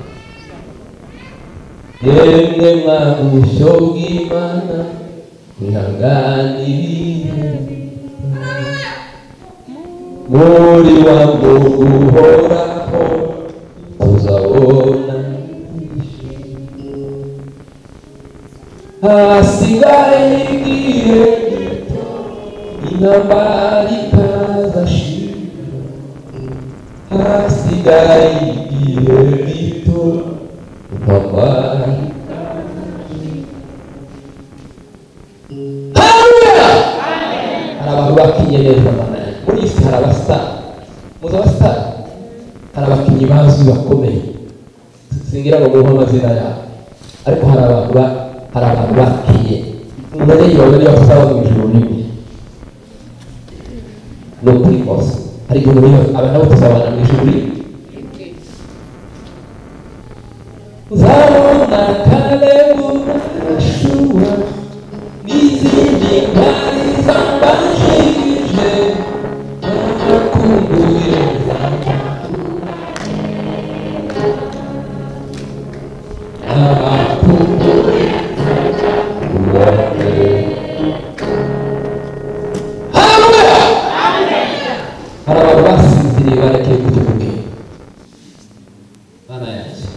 S5: Yemwe mwa bushyo bw'Imana mwihanganire muri wa Mungu uhoraho tuzabona. Hasigaye igihe gito intambara itazashira, hasigaye igihe gito intambara itazashira. Haleluya! Hari abantu bakinye neza muri iyi si, hari abasitari, muzi abasitari, hari abakinnyi bazwi bakomeye, singira ngo muhe amazina yabo, ariko hari abantu bakinye. Umuntu ajya yibaza niba tuzaba mu ijuru rimwe. Ni ukuri kose, hari igihe umuntu yibaza aba nabo tuzabana mu ijuru rimwe. Nzabona Kalebu na Yoshuwa n'izindi ntwari zambanjirije, narakumbuye narakumbuye. Haleluya! Hari abantu basinziriye barekeye kujya kubwira Mana yanjye.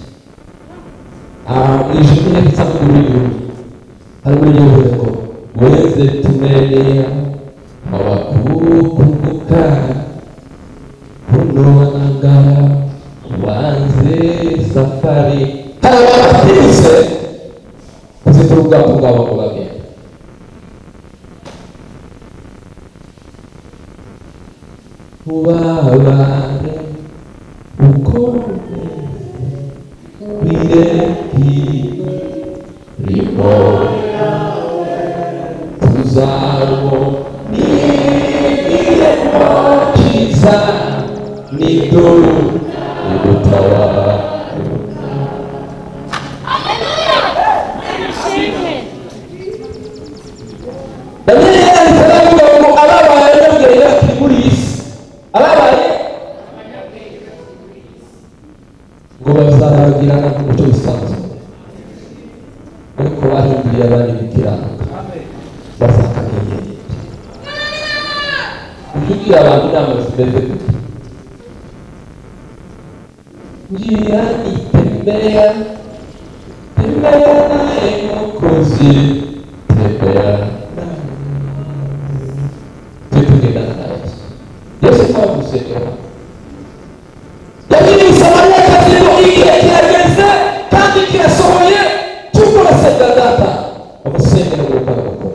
S5: Nitakukumbuka kunoanga wanze safari. Hari abantu batinze kuzitira ubwato bwabo ngo bagende. Ubabare ukomeze wireke tuzarwo n'igihembo cyiza niduru igutabara. Daniel yanditse aravuga ngo ababaye abanyabwenge bakiri muri iyi si, ababaye ngo bazarabagirana nk'umucyo usanzwe, ariko bahinduriye abandi gukiranuka bazakamenyera. Ujye ugira abantu inama zimeze gute? Njia nitembea tembea naye Mwokozi, tembea naye. Tugendana na Yesu. Yesu ntawe gusengera. Yabwiye Umusamariyakazi ngo igihe kirageze kandi kirasohoye cy'uko basenga data, bamusengera ngo bakora.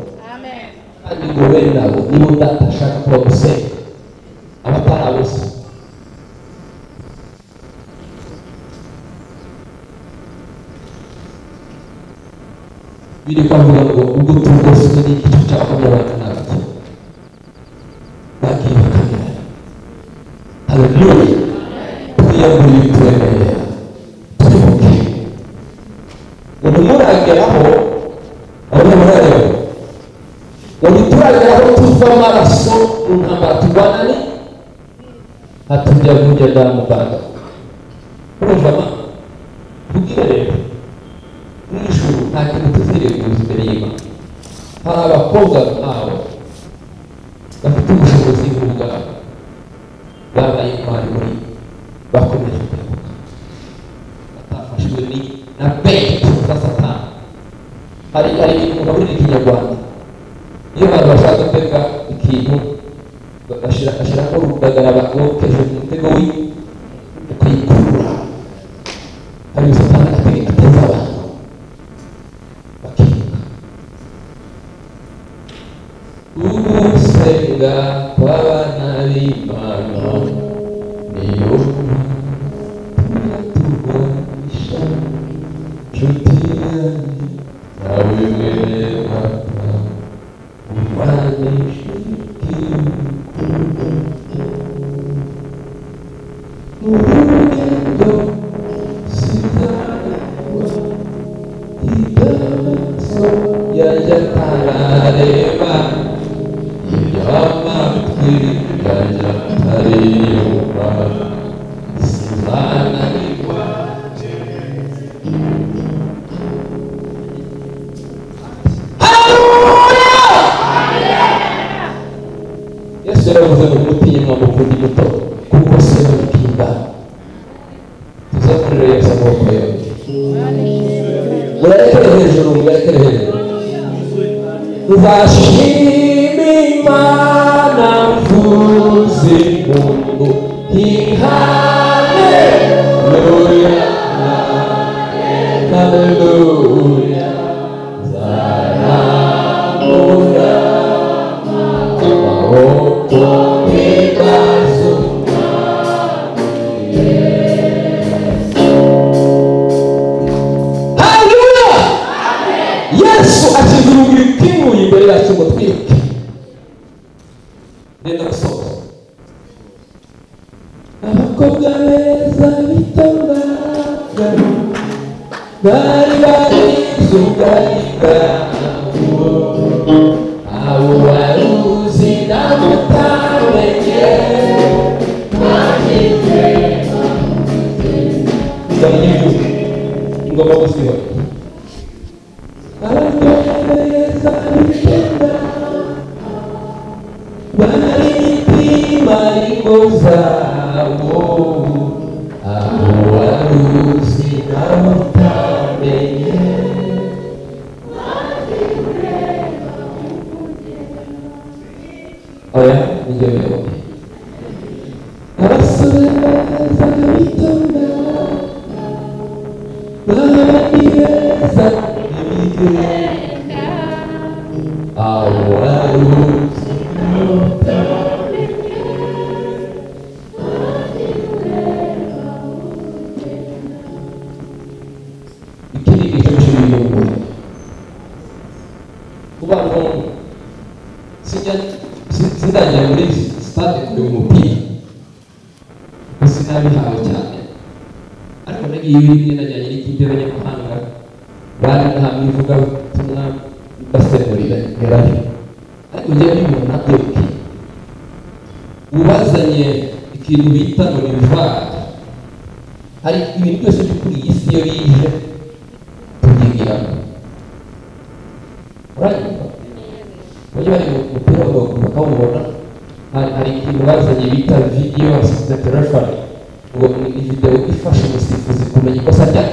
S5: Kandi ngo bene abo nibo data ashaka ko bamusenga, abatari abo se. Biri kwavuga ngo ubwo tugoswe n'igicu cyakomeye n'abakene bagiye bakamera. Haleluya! Twiyambure ibituremerera, twibuke ngo ntimurageraho, aho ntimurareba ngo ntiturageraho tuva amaraso mu ntambara turwana ni hatujya kujya damu banda. Urumva ma kubwira rero mu ijuru nta kintu tuzireguza imbere y'Imana. Hari abakobwa nkawe bafite ubushobozi nk'ubwabo, babaye intwari muri bakomeje kwibuka, batafashwe ni na bait za Satani. Hari ibintu muri Kinyarwanda iyo abantu bashaka gutega ikintu bashyiramo urudagara bakokeje mu mutego ukayikurura. Hari Satani ateza abantu bakiruka. Ugusenga kw'abana b'Imana niyo turwanisha nshuti yanjye nawe mwene data urwanisha ikiruhuko mu rugendo sinzananirwa iby'amaso yanjye atarareba iby'amatwi yanjye atariyumva sinzananirwa. Yesu yaravuze ngo mutinye mwa mukundi muto kuko se mukinda. Tuzakurira Yesu amaboko yombi. Muyarekere hejuru, muyarekere hejuru. Nzashima Imana mvuze impundu, haleluya, haleluya, nzarambura amaboko mpibazo Haleluya! Yesu akiza urugi rukinguye imbere yacu ngo twiruke. Nenda gusoza. Abakobwa beza bitondaga bari barize ubwari bwabo, abo wari uzi nawe utamenye. Ingoma muzibona. Abakobwa beza bitondaga bari imitima ingo zabo, abo wari uzi nawe utamenye. Oya nijye uyoboye. Abasore beza bitonda, babandi beza ntibigenda, abo baruzi iki ni igice cy'ubuyobozi. Ku bantu sinajya muri stade kureba umupira, sinabihawe cyane, ariko nagiye rimwe najyanye n'ikipe y'abanyamahanga bari nta ivugabutumwa basemurira ngerayo, ariko njyewe mbibona byoke ubazanye ikintu bita ngo ni VAR. Hari ibintu byose byo kuri iyi si iyo bije tubyigiramo. Uranyumva? Bajya bari mu mupira w'amaguru bakawubona, hari ikintu bazanye bita video assistant referee, ngo ni video ifasha umusifuzi kumenya ikosa rya,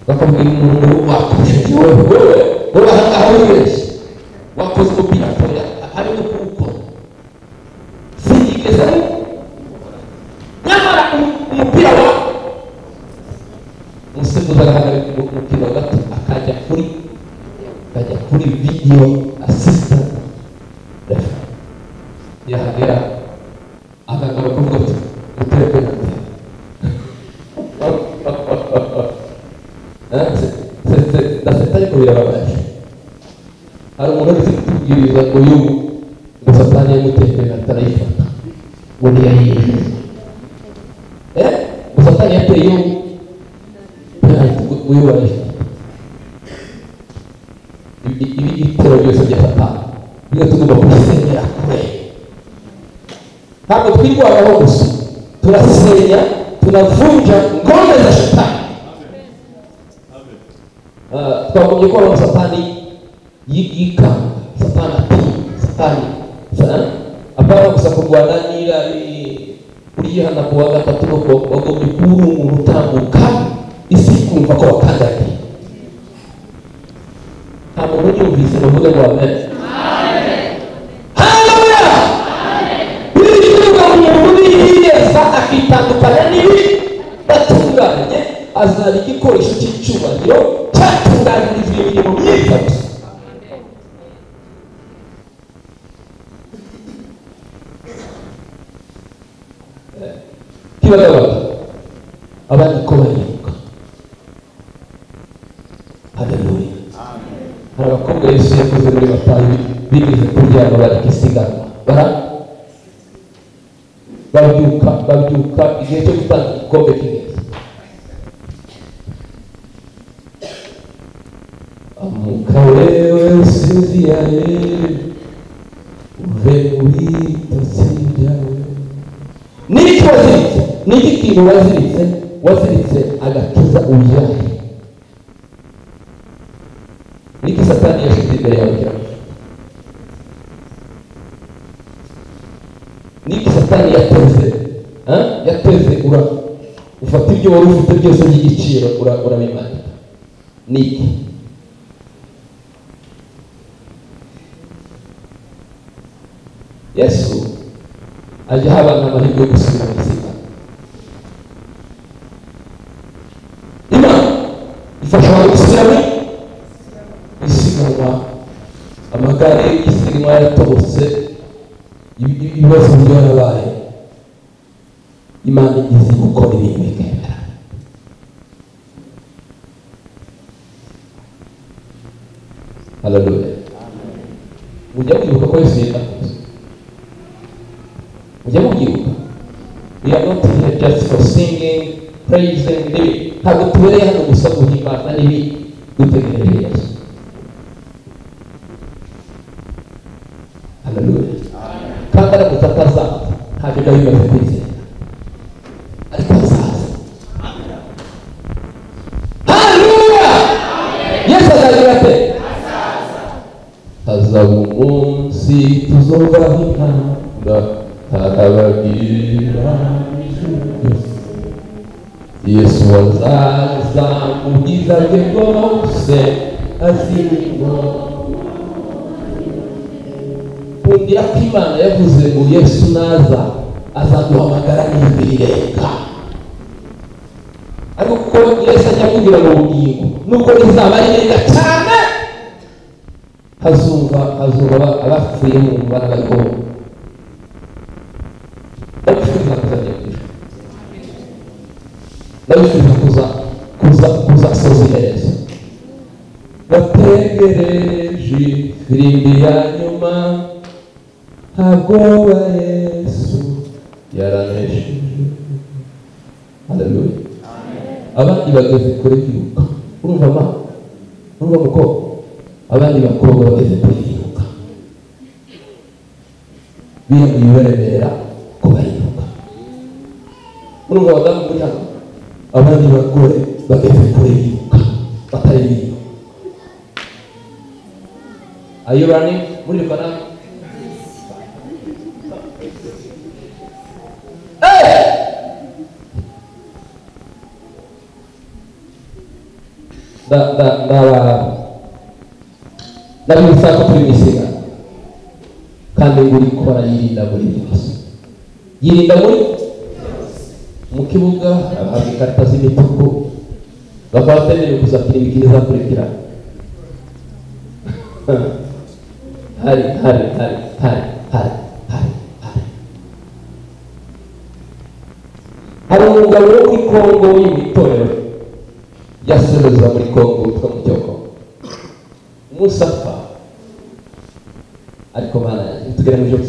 S5: bakabwira umuntu ngo wakosheje wowe, wowe aha ngaha wibeshye, wakoze umupira atoya ari no kuwukora, sinigeze nyamara umupira wa umusifuzi agahagarika umukino gato akajya kuri video assistant referee, yahagera akagaruka avuga ati mutere penalty. Ndaseta ariko birababaje. Hari umuntu uri kutubwiriza ngo y'ubu ngo Satani yamuteye penalty arayifata, ngo ntiyayinjiza. Ngo Satani yateye y'ubu penalty ngo y'ubu arayifata. Ibi ibitero byose bya Satani niyo tugomba kubisenyera kure. Ntabwo twirwanaho gusa, turasenya, tunavunja ngome za shetani. Twagombye kubona Satani yikanga, Satani atinya, Satani apana gusa kurwana n'irari urihana ku wa gatatu, nuko wagombye kuba uri umuntu utambuka isi ikumva ko wakandagiye. Nta muntu unyumvise ngo mvuge ngo amen. Haleluya! Bibiliya umuntu niyeza akitandukanya n'ibi batunganye, azaba igikoresho cy'icyubahiro cyatunganyirijwe imirimo myiza gusa. Kibagabaga abandi ko bariruka. Haleluya! Hari abakobwa Yesu yakoze muri Matayo bigeze kuryama bareka isiganwa, babyuka igihe cyo gutanga igikombe kigeze. Amuka wewe usinziriye, uve mu bitotsi byawe. N'iki waziritse? N'iki kintu waziritse? Waziritse agakiza uyahe. Niki Satani yashyize imbere yawe kiramufata? Niki Satani yateze? Yateze ufata ibyo wari ufite byose by'igiciro urabimanika. Niki? Yesu ajya aha abantu amahirwe yo gusubira mu isiganwa. Imana ifasha abantu gusubira mu isiganwa. Amagare y'isiganwa yaratobotse, ibibazo byarabaye. Imana izi gukora ibintu bikemera. Haleluya! Mujya mwibuka ko Yesu yenda kuza. Mujya mubyibuka. We are not here just for singing, praising, n'ibindi. Ntabwo tubereye hano gusa guhimbaza n'ibindi, dutegereje Yesu. Haleluya! Kandi aramutse atazaza ntacyo byaba bimaze kwizera, ariko azaza. Haleluya! Yesu azagira ate? Hazaba umunsi tuzobaho impanda, arababwira Yesu azaza mu bwiza bwe bwose, azirimo Ngukundira ko Imana yavuze ngo Yesu naza azaduhamagara n'ijwi rirenga. Ariko kuko Yesu ajya kugira ngo ubugingo nubwo rizaba rirenga cyane, hazumva abapfuye mu bana bariho. Ndabifuza kuzajya mu ijuru, ndabifuza kuzasoza iherezo. Bategereje ifirimbi ya nyuma, ntabwo Yesu yaranesheje. Haleluya. Abandi bageze kure biruka. Urumva ma? Urumva mukobwa? Abandi bakobwa bageze kure biruka, bibaremera ko bariruka. Urumva abadamu muri hano? Abandi bagore bageze kure biruka, batari biruka. Are you running? Muriruka nawe? Ndabibutsa ko turi mu isiganwa, kandi ngo urikora yirinda muri byose. Yirinda muri mu kibuga abahabwa ikarita z'imituku, bakaba batemerewe kuzakina imikino izakurikirana. Hari hari hari hari hari hari hari hari umugabo wo muri Kongo w'itorero yasereza muri Kongo witwa Mucyoko. Umunsi apfa, ariko Mana tugera mu ijuru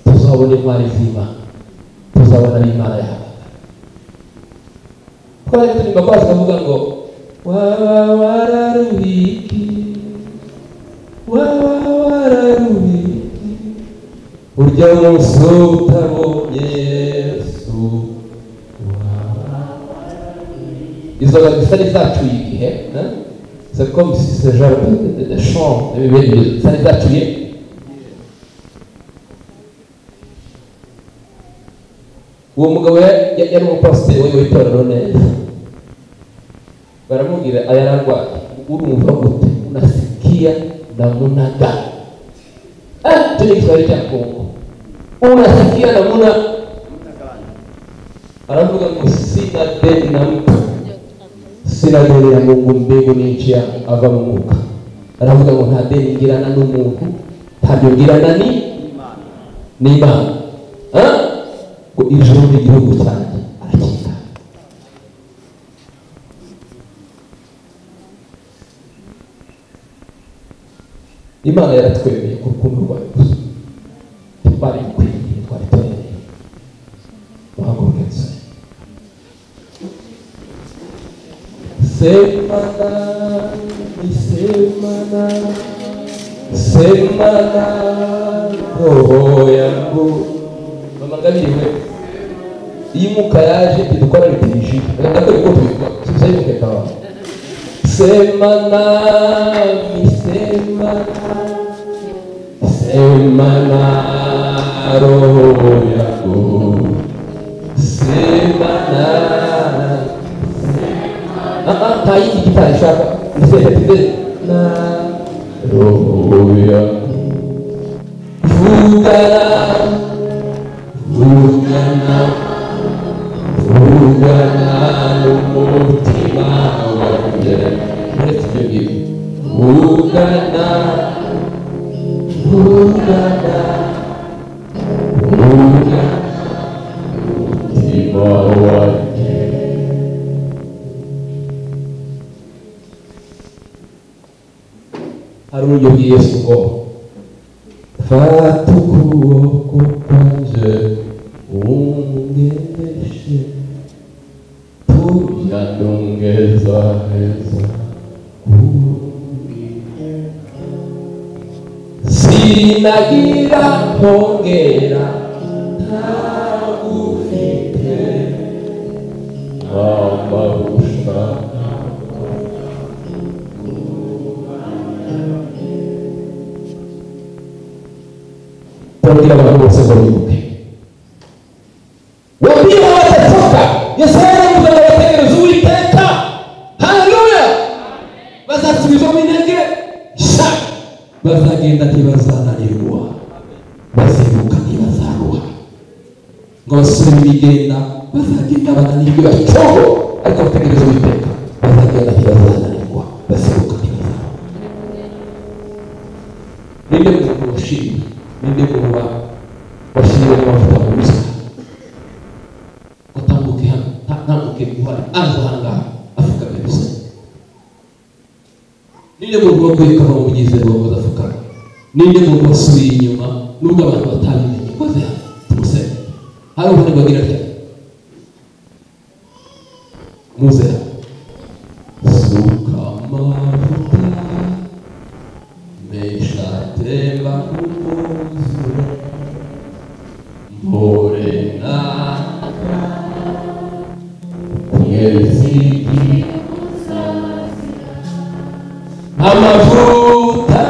S5: tuzabona intwari z'Imana, tuzabona ab'Imana yawe. Twari turirimba kwazi kavuga ngo waba wararuhiki, waba wararuhiki, urya munsi utabonye Yesu. Izo zisa n'izacuye igihe, c'est comme si ce genre de chant bisa n'izacuye. Uwo mugabo yari umupasiteri w'itorero neza, baramubwira ayarangwa, urumva gute? Unasikia namuna gani? Tuni Kiswahili cha Kongo, unasikia namuna? Aravuga ngo sina deni na mtu, sina deni ya Mungu, mbingu ni nchi ya ava mu mwuka. Aravuga ngo nta deni ngirana n'umuntu, ntabyo ngirana n'Imana. Ngo ijuru ni igihugu cyanjye, aracyita. Imana yaratwemeye ku rukundo rwayo gusa, ntitwari dukwiriye, twari tubereye. Muhaguruke dusenge. Semana, semana, semana roho yangu. Mama Ngabire we, iyo umwuka yaje ntidukora liturgie, ndakora uko tubikora, tuzayimuke kawa. Semana, semana, semana roho yangu. Semana, nta yindi gitari ishaka, nizere na roho yangu. Vugana, vugana, vugana n'umutima wanjye. Uretse ibyo ngibyo, vugana, vugana, vugana n'umutima wanjye. Hari uburyo bw'iyesu ngo fata ukuboko kwanjye ungendeshe, tuyanongeza heza sinagira nkongera ntagufite amahusha. Turabwira abantu bose ngo bibuke, wabwira badacoka. Yesaya yaravuze ngo bategereze Uwiteka. Haleluya! Bazasubizwamo intege nshya, bazagenda ntibazananirwa. Basore b'imigenda bazagenda bananirwe bacogo, ariko bategereza Uwiteka bazagenda ntibazananirwa, baseruka ntibazaba. Ninde muntu washimye? Ninde muntu washimwe n'amavuta mu buzima? Watambuke hano, ntambuke guhari, aza ahangaha afukamye gusa. Ninde muntu waguye ukava mu myizerwa ngo adapfukama? Ninde muntu wasubiye inyuma nubwo abantu batabimenye? Koze hano tumusenge. Hari ubundi bagira atya, muze hano. Suka amavuta menshi atemba nk'umwuzure, mporena kumwezi amavuta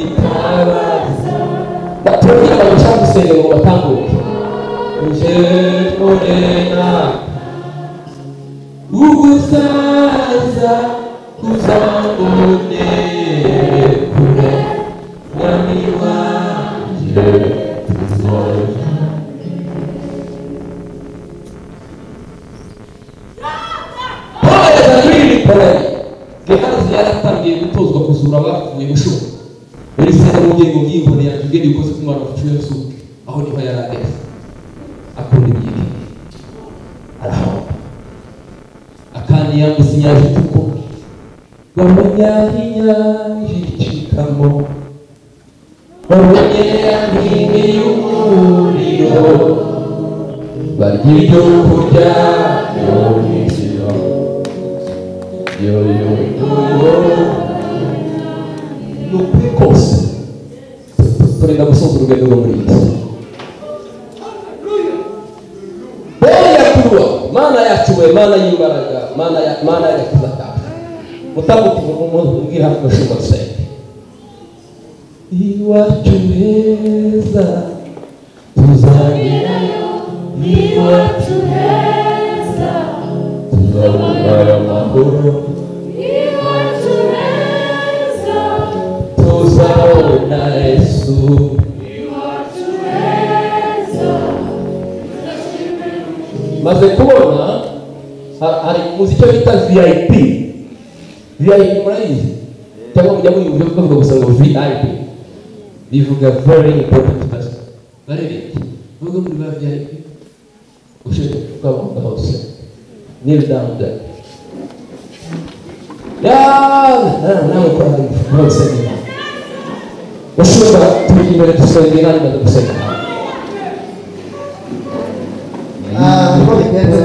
S5: itabaza. Batubwira abantu bashaka gusenga ngo batambuke. Uje mporena ugusaza kuzambone kure, mwami wanje tuzoja. Gehazi yaratangiye gutozwa kuzura abapfuye bushoboka. Elisa yaramubwiye ngo nginkoni yanjye ugende ukoze ku mwana wapfuye nzuke. Aho niho yari ageze. Akunda ibyigenge. Arahomba. Akandi yambutse inyanja itukura. Babonye aho inyanja icikamo. Babonye ya nkingi y'umuriro. Barya ibyo kurya byo mu ijuru. Yo yo yo yo. Ni ukuri kose turenda gusoza urugendo rwo muri iyi si. Bera Mana yacu we, Mana y'imbaraga, Mana y'agakiza kacu. Mutambuke mubwire hafi mushumba dusenge. Iwacu heza tuzagerayo, iwacu heza tuzabona amahoro,
S4: iwacu heza
S5: tuzabona Yesu,
S4: iwacu heza.
S5: Maze kubona hari muzi icyo bita VIP. VIP murayizi cyangwa mujya muyumva bavuga gusa ngo VIP bivuga very important person. Baririmbye bavuga muri ba VIP ushaka kuvuga hose kneel down there. Nawe ukora gusenga ushobora turi imbere dusenga Imana imaze gusenga.
S2: Uko bigenze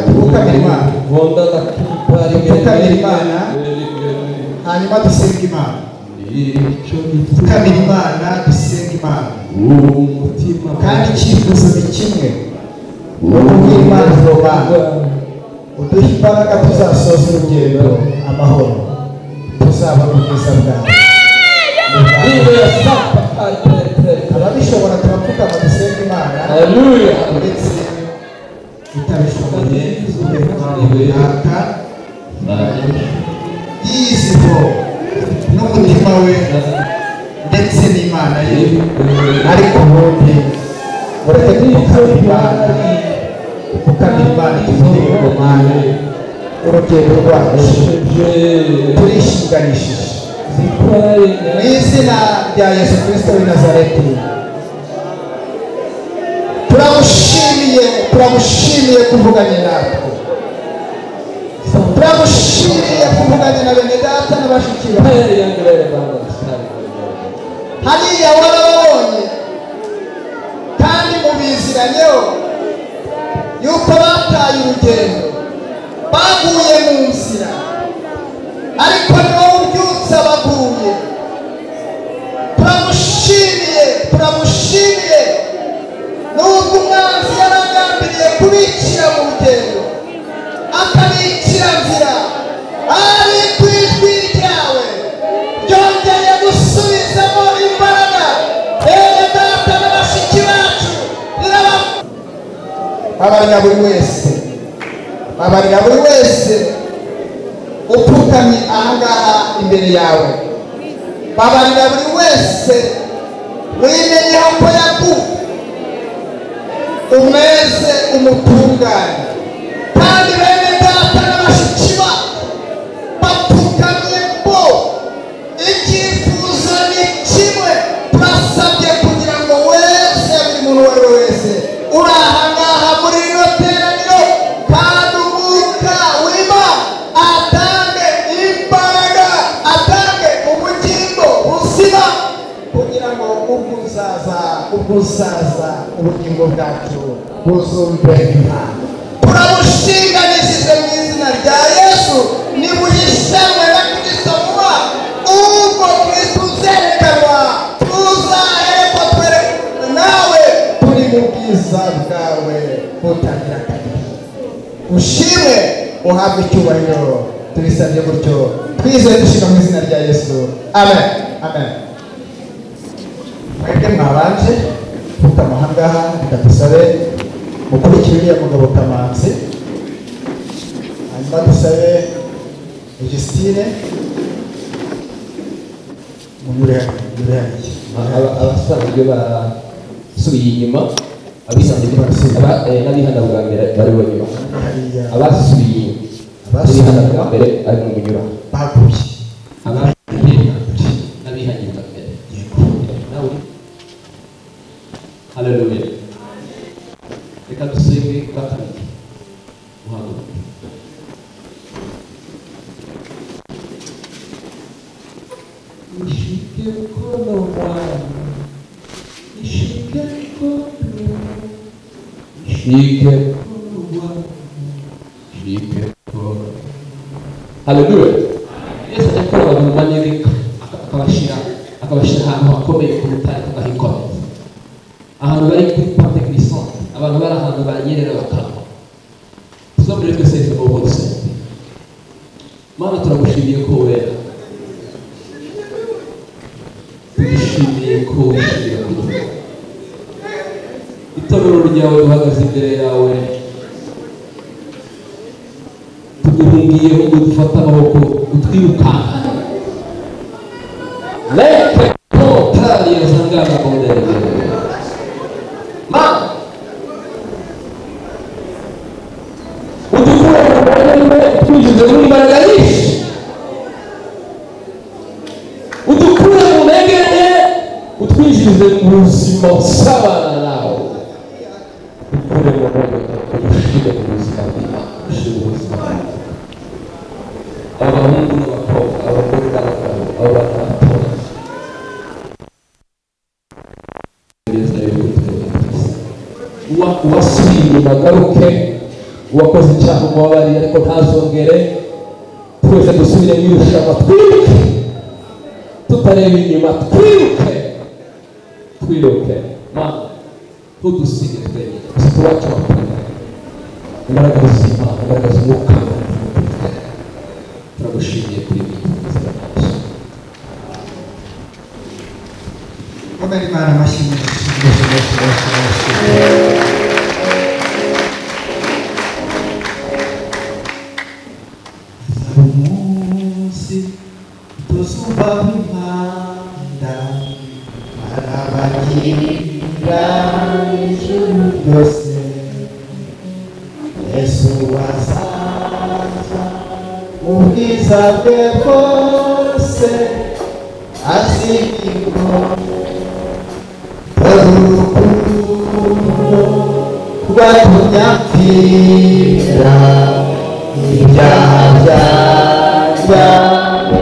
S2: tupfukamire Imana, tupfukamire Imana, hanyuma dusenge Imana. Dupfukamire Imana, dusenge Imana. Kandi icyifuzo ni kimwe, ni ukubwira Imana ngo Mana uduhe imbaraga tuzasoza urugendo amahoro, tuzaba mu bwiza bwawe. Ababishobora turapfukama dusenge Imana.
S5: Haleluya.
S2: Ndetse utabishoboye runaka yiziho n'umutima we ndetse n'Imana ye, ariko ubundi mureke dupfukamire Imana, dupfukamire Imana tuvuge ngo Mana urugendo rwacu turishinganishije mu izina rya Yesu Kristo w'i Nazareti. Turagushimiye, turagushimiye kuvuganye natwe, turagushimiye kuvuganye na bene data na bashiki bawe. Hariya warababonye kandi mubiziranyeho yuko bataye urugendo, baguye mu nzira, ariko ni wowe ubyutsa abaguye. Turagushimiye, turagushimiye nubwo umwanzi yaragambiriye kubicira mu rugendo akabicira nzira, ariko ijwi ryawe ryongeye gusubizamo imbaraga bene data na bashiki bacu. Babarira buri wese, babarira buri wese upfukamye ahangaha imbere yawe, babarira buri wese wimenyeho ko yaguye, Umweze umutungane. Kandi bene data na bashiki bacu bapfukamye bo, icyifuzo ni kimwe, turasabye kugira ngo wese, buri muntu uwo ari we wese uri aha ngaha muri rino teraniro, kandi umwuka w'Imana atange imbaraga, atange ubugingo buzima, kugira ngo ubwo uzaza ubugingo bwacu buzumve Imana. Turabushinganishije mu izina rya Yesu, nibuhishanwe na Kristo vuba, ubwo Kristo uzerekanwa tuzahereko twerekana nawe turi mu bwiza bwawe butagira akagero. Ushimwe, uhabwe icyubahiro, tubisabye gutyo twizeye dushima mu izina rya Yesu, amen, amen. Mwebwe mwabanje pfukama aha ngaha, reka dusabe mukurikire uriya mugabo Kamanzi, hanyuma dusabe Justine munyure hariya.
S5: Abasanzwe basubiye inyuma, n'abihana bwa mbere bari bonyuma, abasubiye n'abihana bwa mbere ari mu munyura,
S2: baguye
S5: abasubiye n'abihanye bwa mbere. Nawe haleluya. Reka dusenge bwa kabiri, muhaguruke. Nishike mkono Bwana, nishike mkono, nishike mkono Bwana, nishike mkono. Haleluya. Yesu ajya gukora abantu mu manegeka, akabashyira ahantu hakomeye ku rutare, tukahikomeza. Ahantu bari kuri pente glissante, abantu bari ahantu banyerera bakagwa. Tuzamure twese amaboko dusenge. Mana, turagushimiye ko wera, tugushimiye ko wishimira kuduha itorero ryawe. Duhagaze imbere yawe, tuguhungiyeho ngo dufate amaboko utwirukankane. Leke kontariyo zangana bondere. Mana, udukure mu mwanya twinjize mu mbaraga nyinshi, udukure mu ntege nke utwinjize mu buzima busabana nawe, udukure mu ntege udushire mu buzima bw'Imana, udushire mu buzima bwawe. Abahungu n'abakobwa, abagore n'abagabo, abana batoya, neza yuko twebwe twese uwasubiye inyuma agaruke, uwakoze icyaha umubabariye ariko ntazongere. Twese dusubire mu irushanwa, twiruke tutareba inyuma, twiruke, twiruke. Mana, ntudusige twenyine, tuwacu wakorera imbaraga z'Imana, imbaraga z'umwuka. Turagushimiye kuri ibi mu izina rya Yesu.
S2: Komera Imana amashyi menshi menshi menshi menshi menshi. Hazaba umunsi tuzumva impanda, barabagira ijuru ryose, Yesu azaza mu bwiza bwe bwose, azigirwa urukundo rwatumye apfira ibyaha byanjye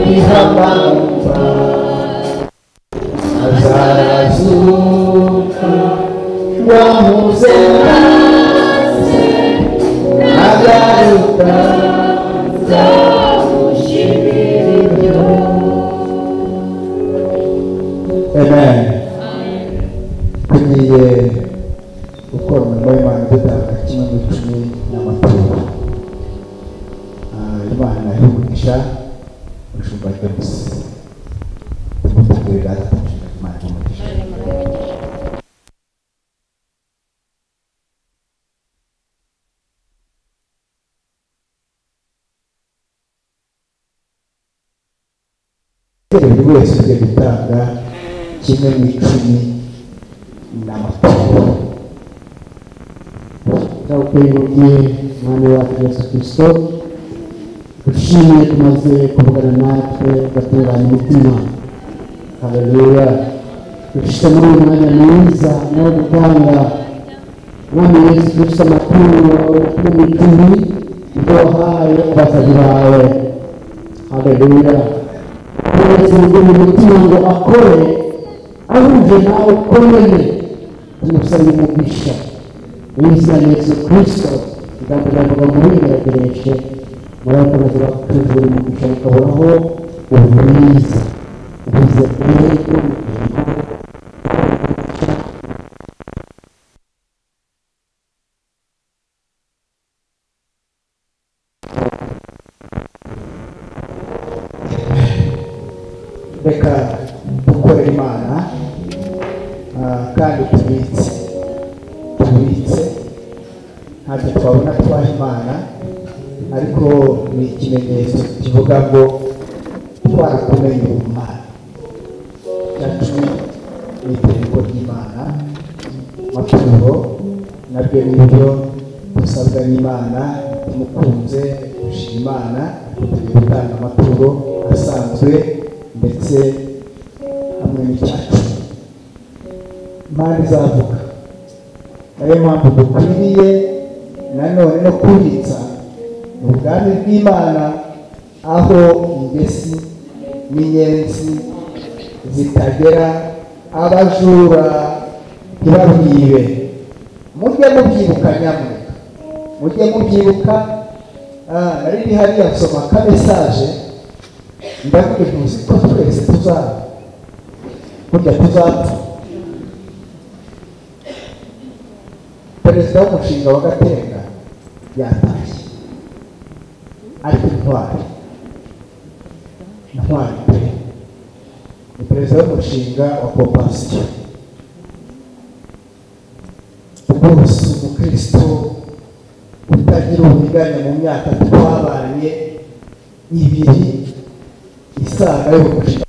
S2: bihamagwa, azarazuka wamuze maze nagaruka
S7: nzamushimira ibyo.
S2: Amen. Tugiye gukora umurimo w'Imana dutanga kimwe mu icumi n'amaturo. Imana ihe umugisha umushumba James. Tumutangirira Imana ihe umugisha. Buri wese ugiye gutanga kimwe mu icumi n'amaturo.
S8: Ndagukengurukiye Mwami wacu Yesu Kristo, ushimye tumaze kuvugana natwe ugatunganya imitima. Haleluya. Dufite muri uyu mwanya mwiza no gutanga Mwami Yesu Kristo amaturo n'imicumi ibyo wahaye abasazi bawe. Haleluya. Wese mu mutima ngo akore ahuje nawe ukomeye, tumusabye umugisha mu izina rya Yesu Kristo. Ijambo ryavuga murigeregereje murakomeza bakujura umugisha mukabonaho ubwiza ubwiza bw'ejo.
S2: Reka dukorere Imana kandi tubitse ntacyo twabona twaha Imana, ariko ni ikimenyetso kivuga ngo twarakumenye Imana. Icya ni itegeko ry'Imana, amaturo nabyo nibyo dusabwa n'Imana. Tumukunze gushima Imana, tugiye gutanga amaturo asanzwe ndetse hamwe n'icyacu. Imana izavuga, nayo mpamvu dukwiriye nanone no kubitsa mu bwami bw'Imana, aho ingesi n'inyenzi zitagera, abajura ntibabwibe. Mujye mubyibuka nyamuneka, mujye mubyibuka. Nari ndi hariya nsoma ka mesaje, ndavuga ntuzi ko twese tuzapfa, burya tuzapfa. Perezida w'umushinga wa Gatenga yatashye, ariko intwari pe, ni perezida w'umushinga wa Compassion. Rwose umukristo utagira uburiganya mu myaka twabanye ibiri isaga y'umushinga.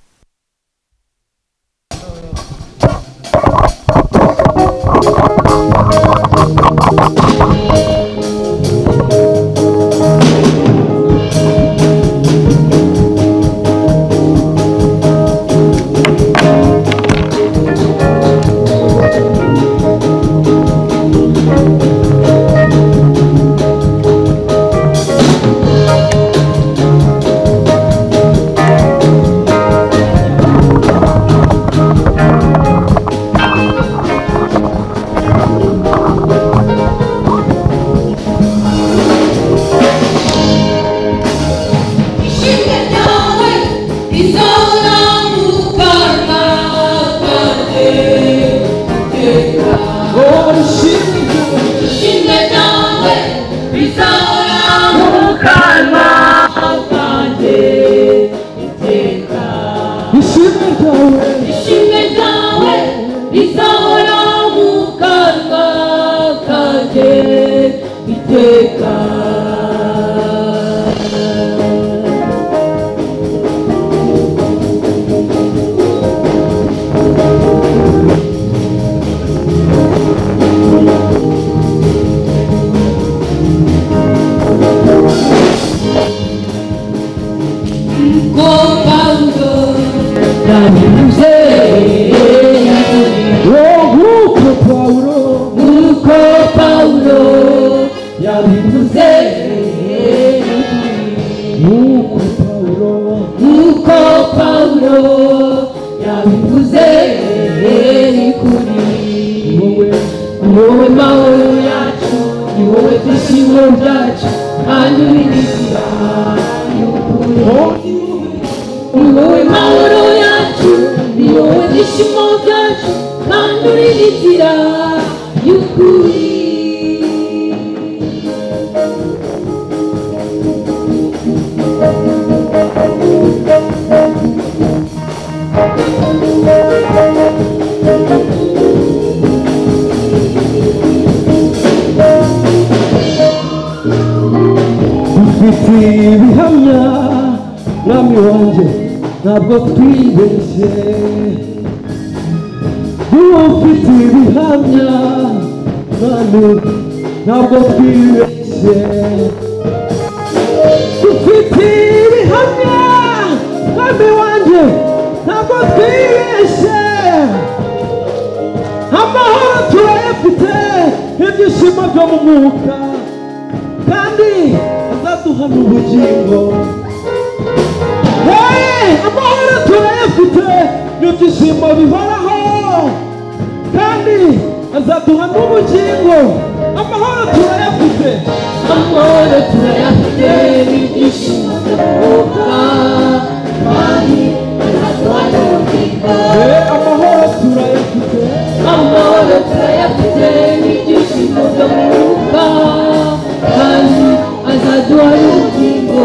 S9: Ibihamya mwami wanjye ntabwo twibeshye, ufite ibihamya mwami ntabwo twibeshye. Dufite ibihamya Mwami wanjye, ntabwo twibeshye. Amahoro turayafite, ibyishimo byo mu mwuka, kandi azaduha n'ubugingo. Amahoro turayafite, n'ibyishimo bihoraho, kandi azaduha n'ubugingo. Amahoro turayafite,
S7: amahoro turayafite, n'ibyishimo byo mu mwuka, kandi azaduha n'ubugingo.
S9: Amahoro turayafite,
S7: amahoro turayafite, n'ibyishimo byo mu mwuka, kandi azaduha n'ubugingo.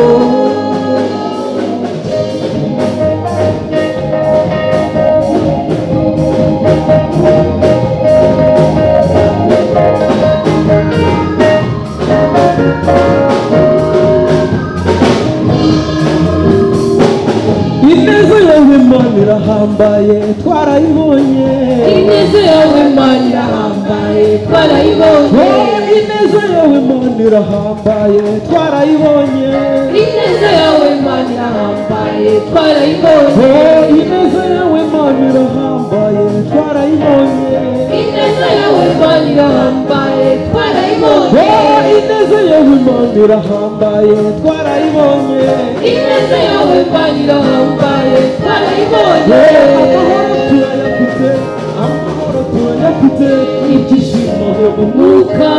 S9: Ineza yawe Mana irahambaye, twarayibonye.
S7: Ineza yawe Mana irahambaye, twarayibonye.
S9: Ineza yawe Mana irahambaye, twarayibonye.
S7: Ineza yawe Mana irahambaye, twarayibonye.
S9: Ineza yawe Mana irahambaye, twarayibonye.
S7: Ineza yawe Mana irahambaye, twarayibonye.
S9: Ineza yawe Mana irahambaye, twarayibonye.
S7: Ineza yawe Mana irahambaye, twarayibonye.
S9: Amahoro turayafite, amahoro turayafite, ibyishimo byo mu
S7: mwuka,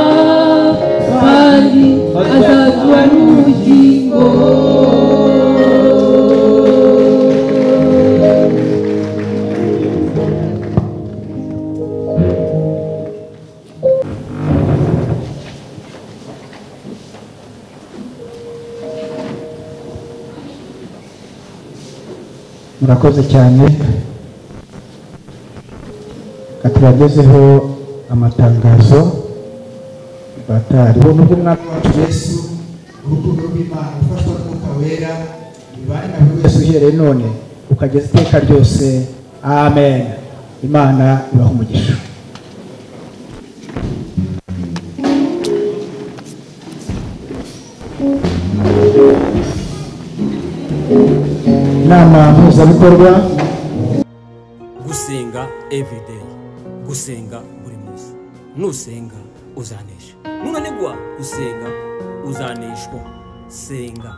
S7: kandi azaduha n'ubugingo.
S2: Murakoze cyane. Tubagezeho amatangazo batariho nubwo Umwami wacu Yesu, urukundo rw'Imana, ufashwa n'Umwuka Wera, bibane na buri wese uhereye none ukageza iteka ryose. Amen. Imana ibahe umugisha. Inama mpuzabikorwa.
S1: Gusenga everyday, gusenga buri munsi. Nusenga uzanesha, nunanigwa gusenga uzaneshwa. Senga.